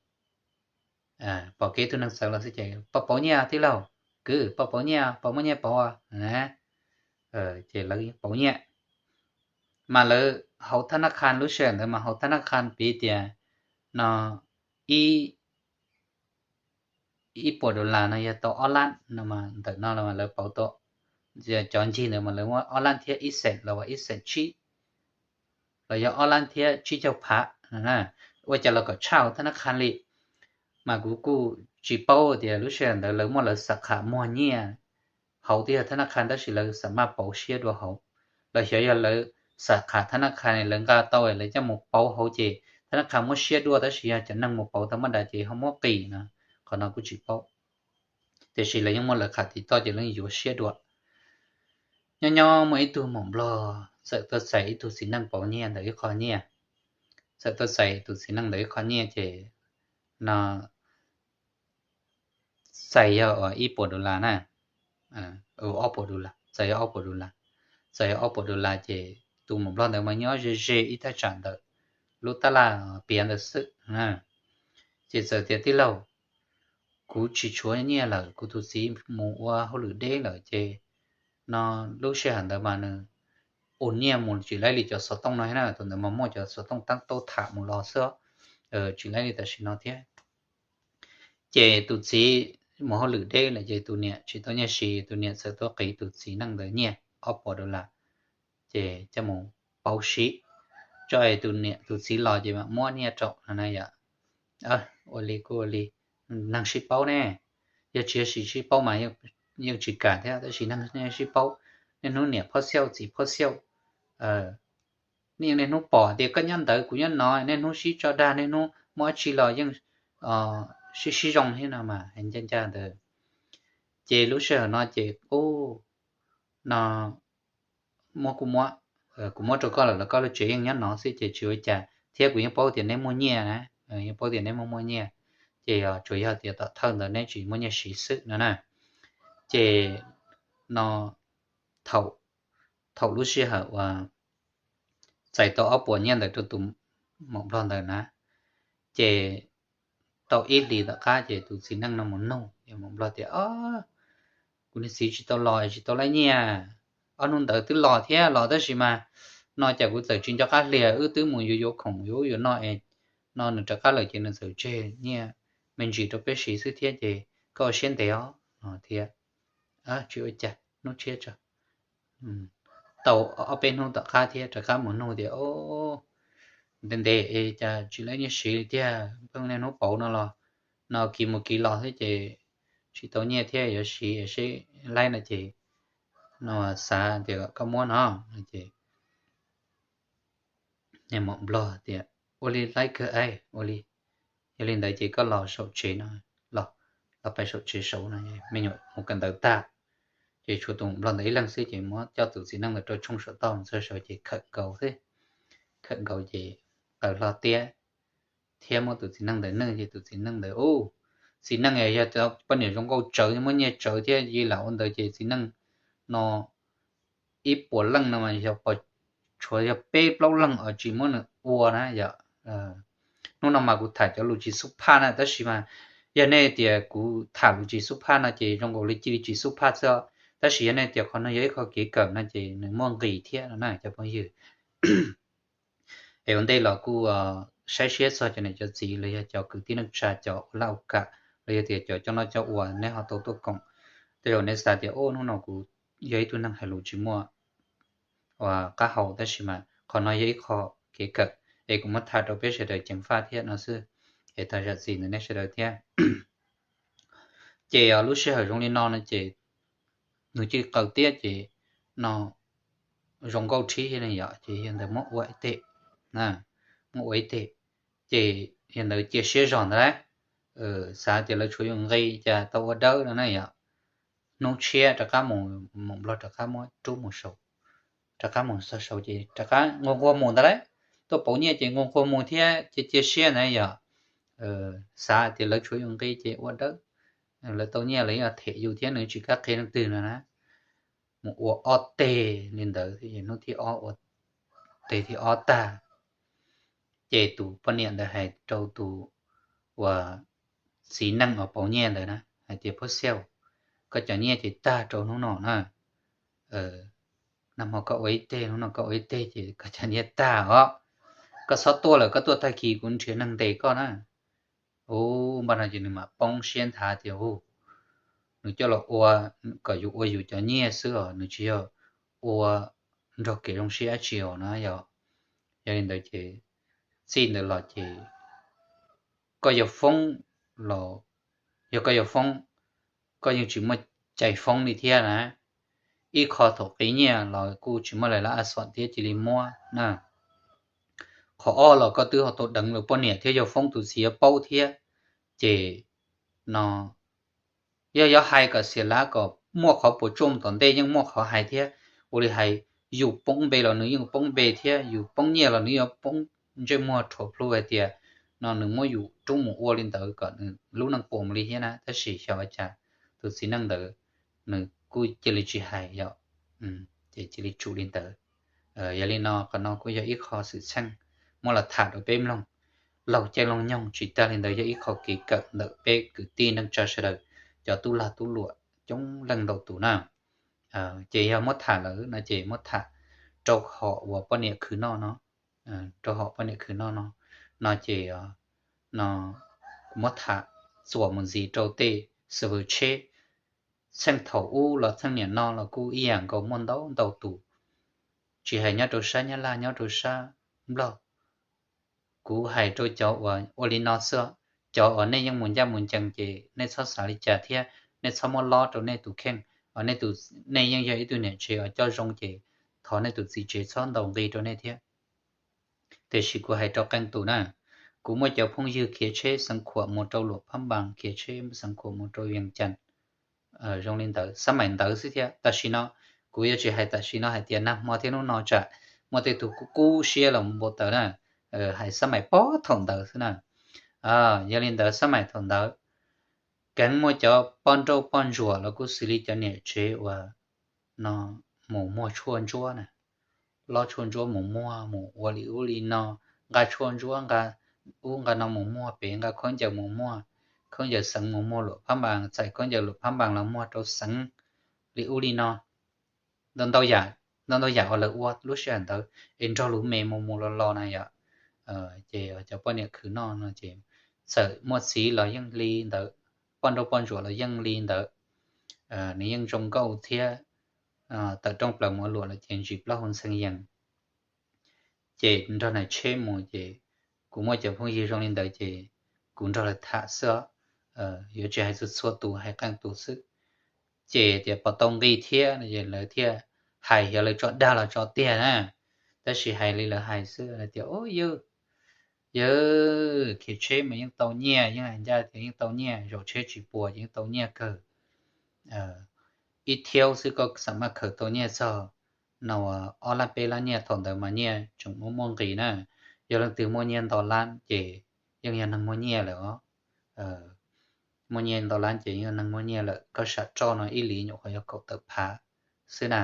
pom kev tug neeg txawv los xwb ces poj pauv nyiaj tij laug, kwv poj pauv nyiaj, poj muaj nyiaj pauv. Ces lawv pauv nyiaj, mas lawv hauv thab nab kha, lub sij hawm ntawd mas hauv thab nab kha piv tias no ib ib puas dollar no yog tau ob lab no, ntawm no lawv pauv tau, cov ncig ntawd mas lawv muab ob lab thiab ib xees los ib xees tsib, los yog ob lab thiab tsib caug phav, ua cas los kom tshaj hauv thab nab kha li. Mas kuv kuj tsis paub tias lub sij hawm ntawd lawv muaj lawv xa kham muag nyiaj hauv twb yog thab nab kha tab sis lawv xa maj pauv siab dua hauv, los xyov yog lawv xa kham thab nab kha lawv nqa tau lawv coj mus pauv hauv ces thab nab kha muab siab dua tab sis yog cov neeg mus pauv tau maj dav ces ho muab qis no, qhov no kuj tsis paub. Tiam sis lawv yeej muaj lawv kham tiv toj ces lawv yuav siab dua. Nyob nyob muaj ib tug maum nplog txawm tuaj txais ib tug txiv neej pauv nyiaj ntawd ib qho nyiaj, txawm tuaj txais tus txiv neej ntawd ib qho nyiaj ces no txais yog ib puas dollar na, ob puas dollar, txais yog ob puas dollar, txais yog ob puas dollar ces tus maum nplog ntawd mas nyob ze ze ib thaj tsam ntawm lub tab laj piav ntawd xwb. Ces txawm tias tij laug, kuv tsis tshuav nyiaj lawm, kuv tus txiv mus ua hauj lwm deb lawm ces no lub sij hawm ntawd mas nws ua nyiaj mus tsis laib li cov xov tooj no na, tus ntawd mas muaj cov xov tooj tab taub tham mus los xwb, tsis laib li tam sim no thiab. Ces tus txiv mus hauj lwm deb lawm ces tus niam tsis tau nyiaj siv, tus niam txawm tuaj qiv tus txiv neej ntawd nyiaj ob puas dollar, ces coj mus pauv siv, tso es tus niam tus txiv los ces mam muab nyiaj rau no na yom. Ua li kuj ua li, neeg sib paub ne, yog tsis yog sib paub mas yeej tsis kam thiab, tab sis neeg sib paub, niaj hnub niam phob xyaum txiv phob xyaum, niaj hnub pom tias koj nyob ntawd kuv nyob no, niaj hnub sib tso dag, niaj hnub muaj dab tsi los yeej sib sib zoo thiab no mas ncaj ncaj ntawd. Ces lub sij hawm no ces ub no muab kuj muab, kuv muab rau koj lawm los koj lub tsev yeej nyob no xwb ces tsis ua cas thiab, kuv yeej paub tias neb muaj nyiaj na, yeej paub tias neb muaj muaj nyiaj, ces tsuas yog tias tom thawj ntawd neb tsis muaj nyiaj siv xwb no na. Ces no thaum lub sij hawm uas txais tau ob puas nyiaj ntawd rau tus maum nplog ntawd na, ces tau ib hlis tom qab ces tus txiv neej no mus nug maum nplog tias, kuv niag txiv tsis tau los es tsis tau laib nyiaj, ob hnub ntawd twb los thiab los tab sis mas no cas kuv txawm tsis nco qab hlias, wb twb mus yuav yuav khoom yuav ub yuav no es no nws rov qab lawm ces nws txawm tseg nyiaj me ntsis rau peb siv xwb thiab ces koj ua siab ntev os no thiab. Tsis ua cas, hnub tshiab tso. tau ob peb hnub tom qab thiab rov qab mus nug tias, o, ntev ntev es cas tsis laib nyiaj siv li tiag, pheej niaj hnub pauv no los, no kiv mus kiv los thiab ces tsis tau nyiaj thiab, yuav siv seb laib no ces, no xav tias koj muab no ces, niag maum nplog tias, ua li laib kawg, ua li, yog li ntawd ces koj los saum tsev no, los, los pais saum tsev saud no. Me nyuam mus kawm ntawv tag, ces tshuav tus maum nplog ntawd ib leeg xwb ces muab coj tus txiv neej ntawd rau tshooj saum toj, txog saud ces khawm nkaus xwb, khawm nkaus ces qaws hlo tiab thiab muab tus txiv neej ntawd nwj ces tus txiv neej ntawd, u, txiv neej yog poj niam zoo nkauj tsawv, muaj nyiaj tsawv thiab, yog lam ua ntawd ces txiv neej no ib puas leej no mas yog, tshuav yog peb plaub leeg uas tsis muab nws ua na yom. Hnub no mas kuv tham cov lus tsis xub phaj na, tab sis mas yog nej tias kuv tham lus tsis xub phaj no ces zoo nkaus li cia li tsis xub phaj xwb, tab sis yog nej tias qhov no yog ib qho kev kawm no ces nws muaj nqis thiab no na cov phooj ywg. Es ua ntej los kuj saib siab txog cov niam cov txiv los yog cov kwv tij neej tsa, cov ua laj ua kam los yog tias cov coj noj coj ua, nej ho tau tuaj koom. Tej zaum nej xav tias, o, hnub no kuv yog ib tug neeg hais lus tsis muaj ua qab hau, tab sis mas qhov no yog ib qho kev kawm es kuv muab tham rau peb sawv daws ceev faj thiab no xwb. Es thov zam txim ntawm nej sawv daws thiab. Ces lub sij hawm zoo li no no ces nws cia li qaws tiab ces no zoo nkauj thiab ne yom, ces yog ntawd muab ua ib teg, muab ua ib teg, ces yog ntawd cia siab zog ntawd lawm, xav tias lawv tshuav yus nqi cas tau ua dawb no na yom. Hnub tshiab rov qab mus, maum nplog rov qab muab rub mus saud, rov qab mus txog saud ces rov qab nquag nquag mus ntawd lawm, tuaj pauv nyiaj ces nquag nquag mus thiab ces cia siab ntawd yom. Xav tias lawv tshuav yus nqi ces ua dawb, lawv tau nyiaj lawv yeej them yus thiab, nws tsis kam qhia leej twg no na. Mus ua ob teg li ntawd, hnub thib ob ua teg thib ob tag, ces tus poj niam ntawd hais rau tus uas txiv neej uas pauv nyiaj ntawd na hais tias, Phuj Xiauj, koj cov nyiaj ces tag rau hnub no na. Nag hmo koj ua ib teg, hnub no koj ua ib teg ces koj cov nyiaj tag os. Koj txhob tuaj lawm, koj tuaj tag kis kuv nrhiav neeg ntes koj na. Ub, npaj no ces nws mam poob siab nthav tias, u, nws coj los ua kom yus ua yus cov nyiaj xwb os, nws tsis yog ua nrog kev zoo siab dab tsi os na yom. Yog li ntawd ces txij ntawd los ces koj yuav foob los, yog koj yuav foob, koj yeej tsis muaj cai foob li thiab na. Ib qho thaum qiv nyiaj los kuj tsis muaj lawv lab a xom thiab cia li muab na. Qhov ob los koj twb ho tau deev lawv poj niam thiab, yog foob tus txiv yuav paub thiab. Ces no yog yuav hais kom xiam lav kom muaj qhov puas tsuaj tom ntej yeej muaj qhov hais thiab. Ua li hais yus poob npe los nws yeej poob npe thiab, yus poob nyiaj los nws yuav poob ntsej muag rhuav plhu hais tias no nws muab yus rub mus ua li ntawd kom nws lub neej puas mus li thiab na. Tab sis xyov cas tus txiv neej ntawd nws kuj cia li tsis hais yom, ces cia li tsum li ntawd. Yog li no qhov no kuj yog ib qho xwm txheej muab los tham rau peb mloog, laug caij laug nyoog, tsis tag li ntawd yog ib qho kev kawm ntawm peb kwv tij neej tsa sawv daws, cov tub lag tub luam coob leej ntau tus na. Ces yog muab tham lawm no ces muab tham rau hom uas poj niam khwv noj no, rau hom poj niam khwv noj no, no ces no kuv muab tham txuas mus ntxiv rau tej xav vwm tsheb. Txheej thaum ub los txheej niam no los kuj ib yam nkaus, muaj ntau ntau tus, tsis hais nyob rau sab Nyab Laj, nyob rau sab Nplog. Kuv hais rau cov uas ua li no xwb, cov uas nej yeej mus ncaj mus ncees ces nej txhob xav li cas thiab nej txhob muab lob rau nej tus kheej. Nej tus, nej yeej yog ib tug niam tsev uas coj zoo ces thov nej tus txiv tsev txhob ntaus nqi rau nej thiab. Tiam sis kuv hais rau qee tus na, kuv muaj cov phooj ywg khiav tsheb xeev khuam mus rau Luam Phab Npas, khiav tsheb xeev khuam mus rau Vias Cas, zoo li ntawd, xab maim ntawd xwb thiab. Tam sim no, kuv yuav tsis hais tam sim no hais tias nag hmo thiab hnub no tsam muaj tej tug kub kub siab los npau taws na, hais xab maim pog thaum ntawd xwb na. Yog li ntawd xab maim thaum ntawd, keev muaj cov poj nrauj poj ntsuam los kuj xws li cov niam tsev uas no mus muag tshuaj ntsuab na, lob tshuaj ntsuab mus muag, mus ua li ub li no, nqa tshuaj ntsuab nqa ub nqa no mus muag pem, nqa khaub ncaws mus muag, khaub ncaws xeev mus muag Luam Phab Npas, txais khaub ncaws Luam Phab Npas los muag rau xeev li ub li no. Ntau ntau yam, ntau ntau yam uas lawv ua lub sij hawm ntawd es nrog lus me mus mus los los na yom. Ces cov poj niam khwv noj no ces txawm muaj txiv los yeej li ntawd, poj nrauj poj ntsuam los yeej li ntawd, nws yeej zoo nkauj thiab tawm rooj plaws mus ua luam lawm ces ntsis plaub hau ntxhee yees. Ces nrog nais tsheb mus ces kuv muaj cov phooj ywg zoo li ntawd ces kuv nrog lawv tham xwb, yuav tsis hais txhua txhua tus, hais qee tus xwb. Ces tias puas tau nqi thiab, lawv thiaj hais xyov lawv tso dag los tso tiag na, tab sis hais li lawv hais xwb tias, yawg, khiav tsheb mas yeej tau nyiaj, yeej hais ncaj tias yeej tau nyiaj, zaum tsheb tsis puas yeej tau nyiaj kawg. Ib thiaub xwb koj xam maj khaws tau nyiaj txog no ob lab peb lab nyiaj, thaum ntawd mas nyiaj tseem muaj muaj nqis na. Yog leej twg muaj nyiaj ntau lab ces yeej yog neeg muaj nyiaj lawm os. Muaj nyiaj ntau lab ces yeej yog neeg muaj nyiaj lawm, koj sam roj no ib hlis nyuam qhuav yog kaum tawm phav xwb na.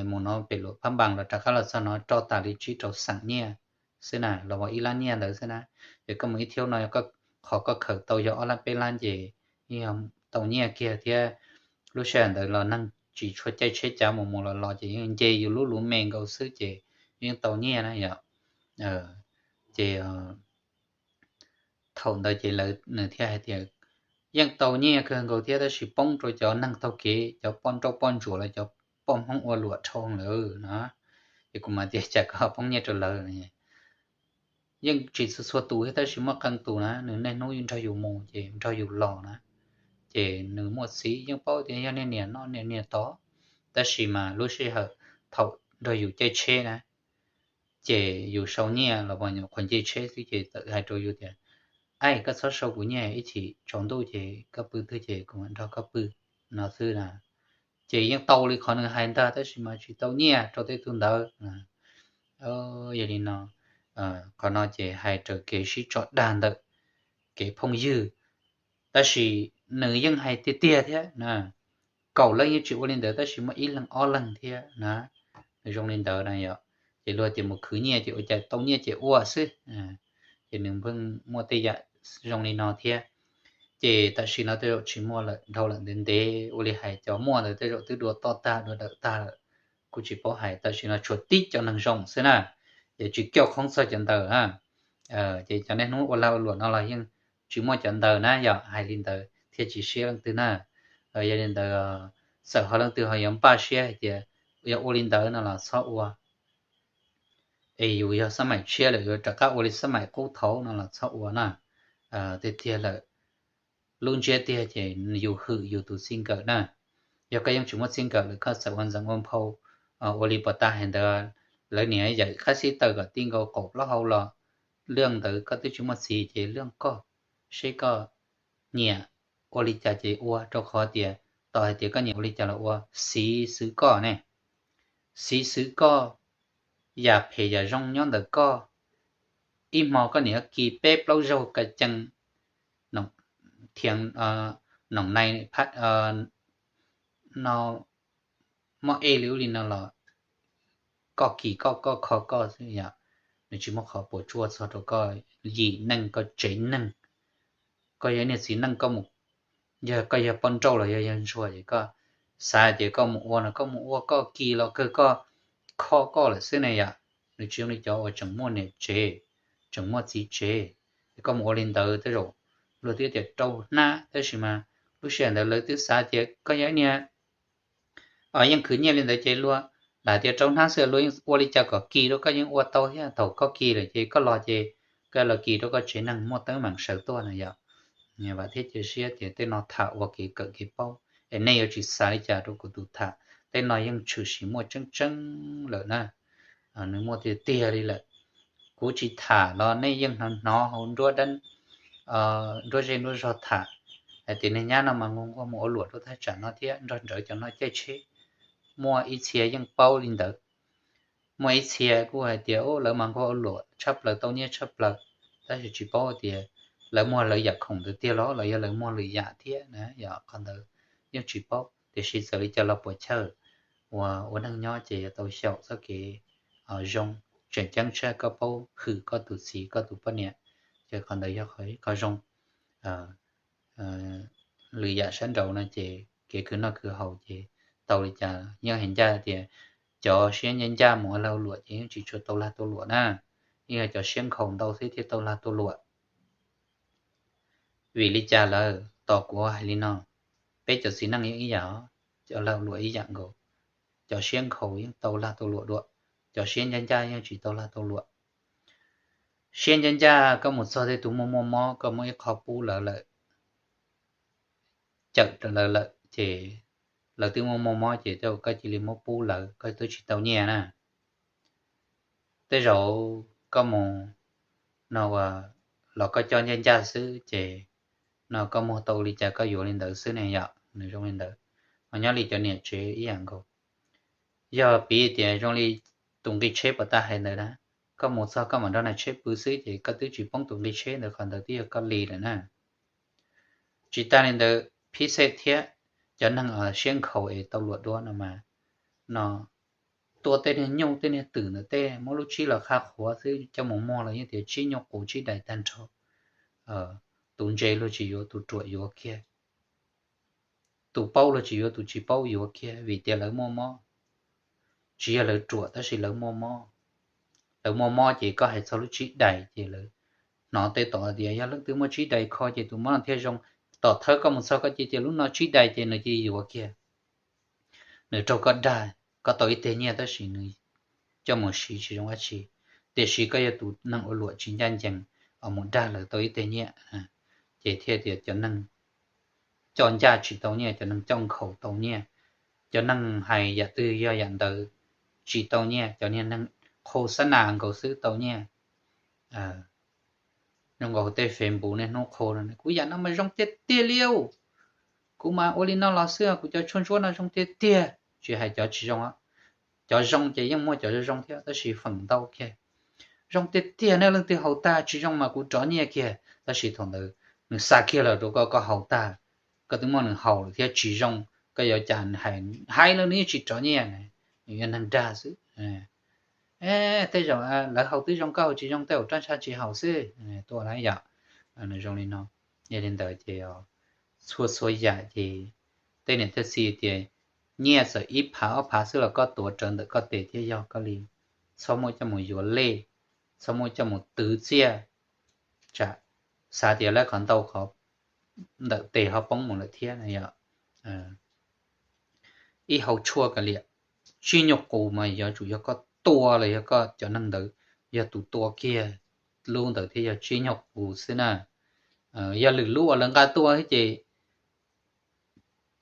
Mus no pem luam phab npas los rov qab los txog no roj tas li tsib rau xeem nyiaj xwb na, los ua ib lab nyiaj ntawd xwb na. Ces koj mus ib thiaub no, qhov koj khaws tau yog ob lab peb lab ces yeej yog tau nyiaj kiag thiab. Lub sij hawm ntawd los neeg tsis tshua caij tsheb cav mus mus los los ces yeej nce yus lub luv me nkaus xwb ces yeej tau nyiaj na yom. Ces thaum ntawd ces lawv nws thiaj hais tias yeej tau nyiaj kawg nkaus thiab tab sis poob rau cov neeg taug kev, cov poj nrauj poj ntsuam los cov poj Hmoob ua luam dhau lawm no. Ces kuv mas tias cas koj poob nyiaj rau lawv. Yeej tsis txhua txhua tus thiab tab sis muaj qee tus na nws niaj hnub nrog yus mus ces nrog yus los na, ces nws muaj txiv yeej paub tias yog niag niam no niag niam tod, tab sis mas lub sij hawm thaum nrog yus caij tsheb na ces yus sau nyiaj los nyuam qhuav nce tsheb xwb ces txawm hais rau yus tias, aib, koj txhob sau kuv nyiaj, ib chim tsaus ntuj ces koj pw twg ces kuv mam nrog koj pw no xwb na. Ces yeej tau li qhov nws hais ntag tab sis mas tsis tau nyiaj rau tej tug ntawd. Yog li no, qhov no ces hais raws kev sib tso dag ntawm kev phooj ywg, tab sis nws yeej hais tiag tiag thiab na. Kaum leej yeej tsis ua li ntawd tab sis muaj ib leeg ob leeg thiab na, nws zoo li ntawd na yom. Ces luag tias mus khwv nyiaj ces ua cas tau nyiaj ces ua xwb. Ces nws pheej muaj tej yam zoo li no thiab. Ces tam sim no tej zaum tsis muaj lawm, dhau lawm ntev ntev, ua li hais cov muaj ntawd tej zaum twb dua toj tag dua dawm tag lawm, kuv tsis paub hais. Tam sim no tshuav tib cov neeg zoo xwb na, ces tsis kiaj qhoob txog cov ntawd na. Ces cov niaj hnub ua lag ua luam no los yeej tsis muaj cov ntawd na, yog hais li ntawd thiaj tsis siab leej twg na. Yog li ntawd, txawm ho leej twg ho yuav npaj siab hais tias yog ua li ntawd no los txhob ua, es yus yog xab maim tshiab lawm yuav rov qab ua li xab maim qub thaud no los txhob ua na. Tiag tiag lawm, lub ntsiab tiag ces yus hwm yus tus txij nkawm na. Yog koj yeej tsis muaj txij nkawm lawm koj txawm ua ntxeev ua nphau, ua li puas tas hais ntawd, lawv niam yawm qab xib taws kom ti nkaus qaum plaub hau los, lwj ntawd koj twb tsis muaj txiv ces lwj koj, seb koj nyiam ua li cas ces ua, rau qhov tias tos hais tias koj nyiam ua li cas los ua, xiv xwv koj ne. Xiv xwv koj, yam phem yam zoo nyob ntawm koj. Ib hmo koj niam kis peb plaub zaug ka cees, thiab noom nai no muaj ej li ub li no los koj kis koj, koj kho koj xwb yom. Nws tsis muaj qhov puas tsuaj txog rau koj yim neej koj tsev neeg. Koj yog niag txiv neej koj mus, yog koj yog poj nrauj los yog yog ntsuag ces koj xav tias koj mus ua no koj mus ua koj kis los kawg koj kho koj lawm xwb na yom. Nws tsis zoo li cov uas tseem muaj niam tsev, tseem muaj txiv tsev, es koj mus ua li ntawd tej zaum luag twb tias rau hnab tab sis mas lub sij hawm ntawd lawv twb xav tias koj yog niag yeej khwv nyiaj li ntawd ces luag lam tias rau hnab xwb luag yeej ua li cas kom kis rau koj yeej ua tau thiab. Thaum koj kis lawm ces koj los ces koj los kis rau koj tsev neeg muaj teeb meem sawv tuaj na yom. Vam thiab cia siab tias tej no tham ua kev kawm kev paub es nej yuav tsis xav li cas rau kuv tus tham. Tej no yeej tshwm sim muaj tseeb tseeb lawm na, nws muaj tiag tiag li lawm. Kuv tsis tham los nej yeej hnov hnov hauv nruab dab, nruab zej nruab zog tham hais tias niag nyab no mas nquag nquag mus ua luam rau thaj tsam no thiab nrog nrawd cov no caij tsheb. Muaj ib txhia yeej paub li ntawd. Muaj ib txhia kuj hais tias lawv mas nquag ua luam tshaj plaws tau nyiaj tshaj plaws, tab sis tsis paub tias lawv muag lawv yam khoom ntawd tiag los los yog lawv muag lwm yam thiab na yom. Qhov ntawd yeej tsis paub tiam sis txawm li cas los puas chawj uas ua neej nyob ces yuav tau xyaum txoj kev zoo, tseem ceeb tshaj koj paub hwm koj tus txiv koj tus poj niam, ces qhov ntawd yog qhov zoo. Lwm yam sab nraud no ces kev khwv noj khwv haus ces tau li cas yeej hais ncaj tias cov siab ncaj ncaj mus ua lag luam ces yeej tsis tshua tau lag tau luam na, yeej yog cov siab nkhaus ntau xwb thiaj tau lag tau luam. Vim li cas lawm? Tos kuv hais li no, peb cov txiv neej yeej ib yam, cov lag luam ib yam nkaus. Cov siab nkhaus yeej tau lag tau luam dua, cov siab ncaj ncaj yeej tsis tau lag tau luam. Siab ncaj ncaj koj mus txog tej tus muaj muaj mob koj muab ib qho pub lawv lawm, cawm lawv lawm ces lawv twb muaj muaj mob ces koj cia li muab pub lawv koj twb tsis tau nyiaj na. Tej zaum koj mus no los koj coj ncaj ncaj xwb ces no koj muag tau li cas koj yuav li ntawd xwb ne yom, nws zoo li ntawd. Ho nyob li cov niam tsev ib yam nkaus, yog piv tias zoo li tus nqi tsheb puas tau hais ntawd na, koj mus txog koj mam nrog nais tsheb pw xwb ces koj twb tsis poob tus nqi tsheb ntawd, qhov ntawd twb yog koj li lawm na. Tsis tas li ntawd phib xej thiab, cov neeg siab nkhaus es tau luam dua no mas no tua tej niag nyuj tej niag twm ntawm tej muab lub tsib los qha qhuav xwb coj mus muag los yeej tias tsib nyuj qus tsib dais tag nrho. Tus ntse luag tsis yuav, tus ruam yuav kiag, tus paub luag tsis yuav, tus tsis paub yuav kiag vim tias lawv muaj mob. Tsis yog lawv ruam tab sis lawv muaj mob. Lawv muaj mob ces koj hais txog lub tsib dais ces lawv hnov tej tod tias yog leej twg muaj tsib dais kho ces tus mob no thiaj zoo. Tom thawj koj mus txog koj cia tias lub no tsib dais ces nws cia yuav kiag, nws raug koj dag, koj tau ib teg nyiaj tab sis nws coj mus siv tsis zoo dab tsi. Tiam sis koj yog tus neeg ua luam tsis ncaj ncees, mus dag lawv tau ib teg nyiaj, ces thiaj tias cov neeg coj ncaj tsis tau nyiaj, cov neeg coj nkhaus tau nyiaj, cov neeg hais yam twg yog yam ntawd tsis tau nyiaj, cov niag neeg qhau xab nas nkaus xwb tau nyiaj. Zoo nkaus tej Facebook niaj hnub qhau, kuv yam no mas zoo tiag tiag li, kuv mas ua li no los xwb, kuv cov tshuaj ntsuab no zoo tiag tiag, tsis hais cov tsis zoo. Cov zoo ces yeej muaj cov zoo thiab tab sis feem ntau kiag zoo tiag tiag, nej leej twg haus tag tsis zoo mas kuv rov nyiaj kiag, tab sis thaum ntawd nws xa kiag los rau koj, koj haus tag, koj twb muab nws haus lawm thiab tsis zoo, koj yuav cas hais, hais los nws yeej tsis rov nyiaj, nws yog neeg dag xwb. Tej zaum lawv haus twb zoo koj haus tsis zoo, tej zaum rab ntsha tsis haum xwb, tuaj na yom. Zoo li no, yog li ntawd ces txhua txhua yam ces tej niam tej txiv tias nyiaj txawm ib phav ob phav xwb los koj tuav rawv ntawm koj tes thiab yog koj li, txhob muab coj mus yuav lej, txhob muab coj mus twv txiaj, tsam xav tias lawv qhov ntau qhov ntawm tes ho poob mus lawm thiab na yom. Ib hau tshuaj kav liam, tsib nyuag qus mas yuav tsum yog koj tua los yog koj cov neeg ntawd yog tus tua kiag lub ntawd thiab yog tsib nyuag qus xwb na. Yog lwm lub uas lawv nqa tuaj ces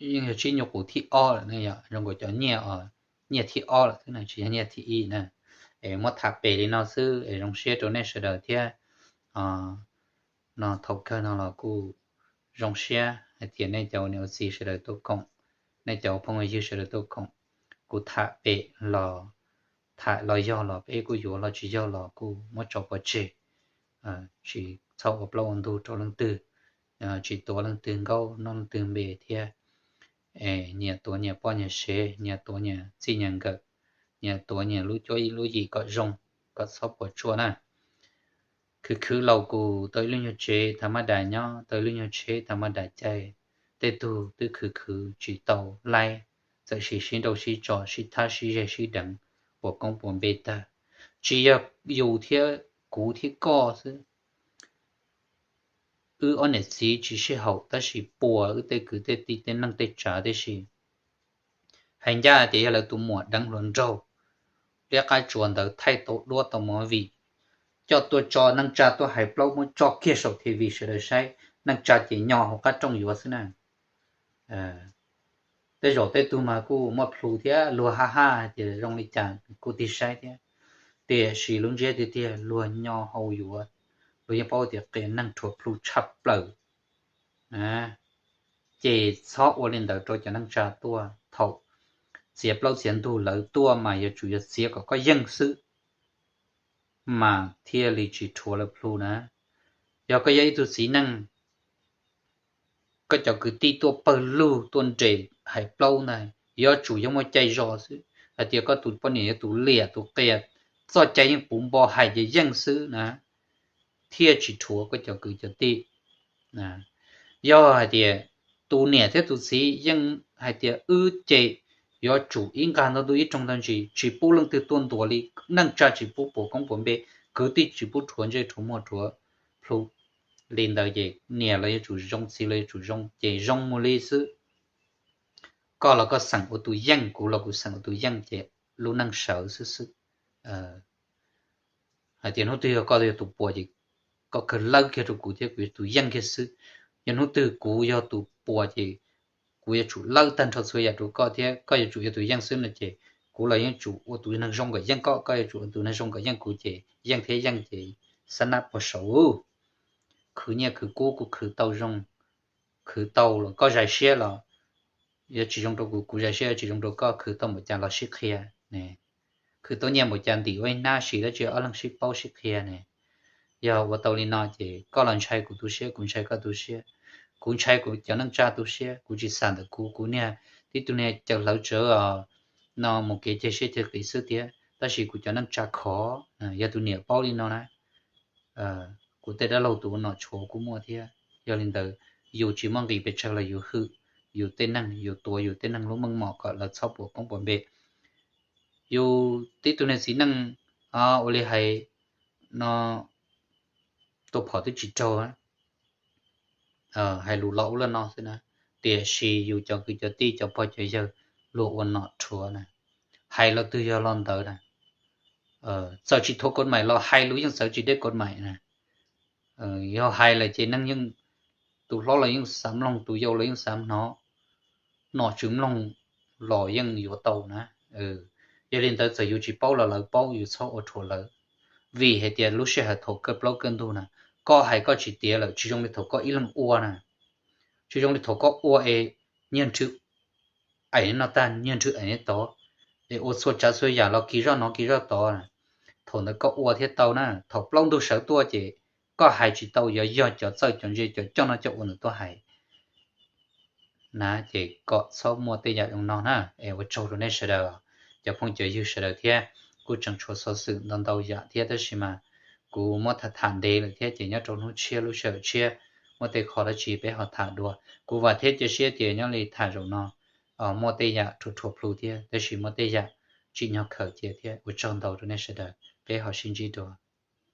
yeej yog tsib nyuag qus thib ob lawm, zoo nkaus cov nyiaj, nyiaj thib ob lawm xwb na, tsis yog nyiaj thib ib na. Es muab tham pem li no xwb es zoo siab rau nej sawv daws thiab. No thaum kawg no los kuj zoo siab hais tias nej cov ua niam ua txiv sawv daws tuaj koom, nej cov phooj ywg sawv daws tuaj koom, kuv tham pem los, tham los yog los peb kuj yuav, los tsis yog los kuj muab tso pov tseg. Tsis txhob ua plaub ua ntug rau leej twg, tsis tuav leej twg nkauj noj leej twg npe thiab. Nyias tuav nyias poj nyias sev, nyias tuav nyias txij nyias nkawm, nyias tuav nyias lub cuab lub yim kom zoo, kom txhob puas tsuaj na. Khwv khwv laus kuj tau ib lub nyuag tsev tha mab das nyob, tau ib lub nyuag tsheb tha mab das caij, tej tug twb khwv khwv tsis tau laib, txawm sis sib nrauj sib tso sib thab sib zeg sib deev, puas koob puas npe tag. Tsis yog yus thiab kuv thiab koj xwb, wb ob niam txiv tsis sib haum tab sis puas wb tej kwv tej tij tej neej tej tsav tib si. Hais ncaj tias yog lawv tus muam deev hluas nraug liab qab tsuas ntawd thaij tau duab tau movie, coj tuaj tso neej tsa tuaj hais plaub muab tso kiag saum T V sawv daws saib, neej tsa ces nyo hauv qab rooj yuav xwb na. Tej zaum tej tug mas kuj muaj plhu thiab luag ha ha hais tias zoo li cas kuj tig saib thiab, tiam sis lub ntsiab tiag tiag luag nyo hau yuav, luag yeej paub tias qias neeg rhuav plhu tshaj plaws. Ces txhob ua li ntawd rau cov neej tsa tuaj, thaum txiav plaub txiav ntug lawv tuaj mas yuav tsum yog txiav kom koj yeej xwb mas thiaj li tsis rhuav lawv plhu na. Yog koj yog ib tug txiv neej, koj cov kwv tij tuaj pawg lug tuaj nres hais plaub ntag, yuav tsum yog muaj caij zog xwb, hais tias koj tus poj niam yog tus liam tus qias, txoj cai yeej puv npo hais ces yeej xwb na, thiaj tsis rhuav koj cov kwv cov tij. Yog hais tias tus niam thiab tus txiv yeej hais tias wb ces yuav tsum ib nqag ntau ntuj ib rooj ntau ntsis, tsis pub leej twg tuaj ntuas li, neej tsa tsis pub puas koob puas npe, kwv tij tsis pub rhuav ntsej rhuav muag rhuav plhu, li ntawd ces niam los yuav tsum zoo, txiv los yuav tsum zoo, ces zoo mus li xwb. koj los koj xeem ua tus yeej, kuv los kuv xeem ua tus yeej, ces lub neej sawv xwb xwb. Hais tias hnub twg yog koj yog tus puas ces koj kawg lawb kiag rau kuv thiab kuv yog tus yeej kiag xwb. Yog hnub twg kuv yog tus puas ces kuv yuav tsum lawb tag nrho txhua yam rau koj thiab koj yuav tsum yog tus yeej xwb no ces kuv los yeej tsum ua tus neeg zoo kom yeej koj, koj yuav tsum ua tus neeg zoo kom yeej kuv ces yeej thiab yeej ces xab nab puag saud. Khwv nyiaj khwv kub kuv khwv tau zoo, khwv tau los koj zais siab los yuav tsis zoo rau kuv, kuv zais siab yuav tsis zoo rau koj, khwv tau npaum cas los sib qhia ne, khwv tau nyiaj npaum cas ntim ua ib hnab sis dab tsi ob leeg sib paub sib qhia ne. Yog ua tau li no ces koj los ntshai kuv tu siab, kuv ntshai koj tu siab, kuv ntshai kuv cov neej tsa tu siab, kuv tsis xam ntawm kuv, kuv niag tib tug niag caws hlawv tsawv os, no mus kev ceg siab ceg qis xwb thiab, tab sis kuv cov neej tsa khov, yog tus niam paub li no na, kuv tej dab laug tus ua nom tshuav kuj muaj thiab. Yog li ntawd, yus tsis muaj nqis pes tsawg los yus hwm yus tej neeg, yus tuav yus tej neeg lub meej mom kom lawv txhob puas koob puas npe. Yus tib tug niag txiv neej ua li hais no, tua phom twb tsis raug, hais lus los ua luaj no xwb na, tiam sis yus cov kwv cov tij cov pog cov yawg luag ua nom rhuav na, hais los twg yog los ntawd na. Txawm tsis thuav kaus maim los hais lus yeej txawv tsis deb kaus maim na. Yog hais lawm ces neeg yeej, tus hlob los yeej xav mloog, tus yau los yeej xav hnov, nom tswv mloog los yeej yuav tau na. Yog li ntawd txawm yus tsis paub los lawv paub, yus txhob ua rhuav lawv, vim hais tias lub sij hawm thaum kawg plaub kawg ntug na, koj hais koj tsis tiav lawm tsis zoo li thaum koj ib leeg ua na, tsis zoo li thaum koj ua es nyiag nrhw aim neb no tag nyiag nrhw aim neb tod, es ua txhua tsav txhua yam los kis zoj no kis zoj tod. Thaum ntawd koj ua thiaj tau na, thaum plaub ntug sawv tuaj ces koj hais tsis tau, yuav yog cov txawj cov ntse cov coj noj coj ua ntawd tuaj hais na, ces kom txhob muaj tej yam zoo no na. Es ua tsaug rau nej sawv daws, cov phooj cov ywg sawv daws thiab. Kuj tseem tshuav xov xwm ntau ntau yam thiab tab sis mas kuv muab tham tham ntev lawm thiab ces nyob rau hnub tshiab lub sij hawm tshiab muaj tej qho dab tsi peb ho tham dua. Kuv vam thiab cia siab tias nyob li tham zaum no muaj tej yam rhuav rhuav plhu thiab tab sis muaj tej yam tsim nyog khaws cia thiab. Ua tsaug ntau rau nej sawv daws, peb ho sib ntsib dua.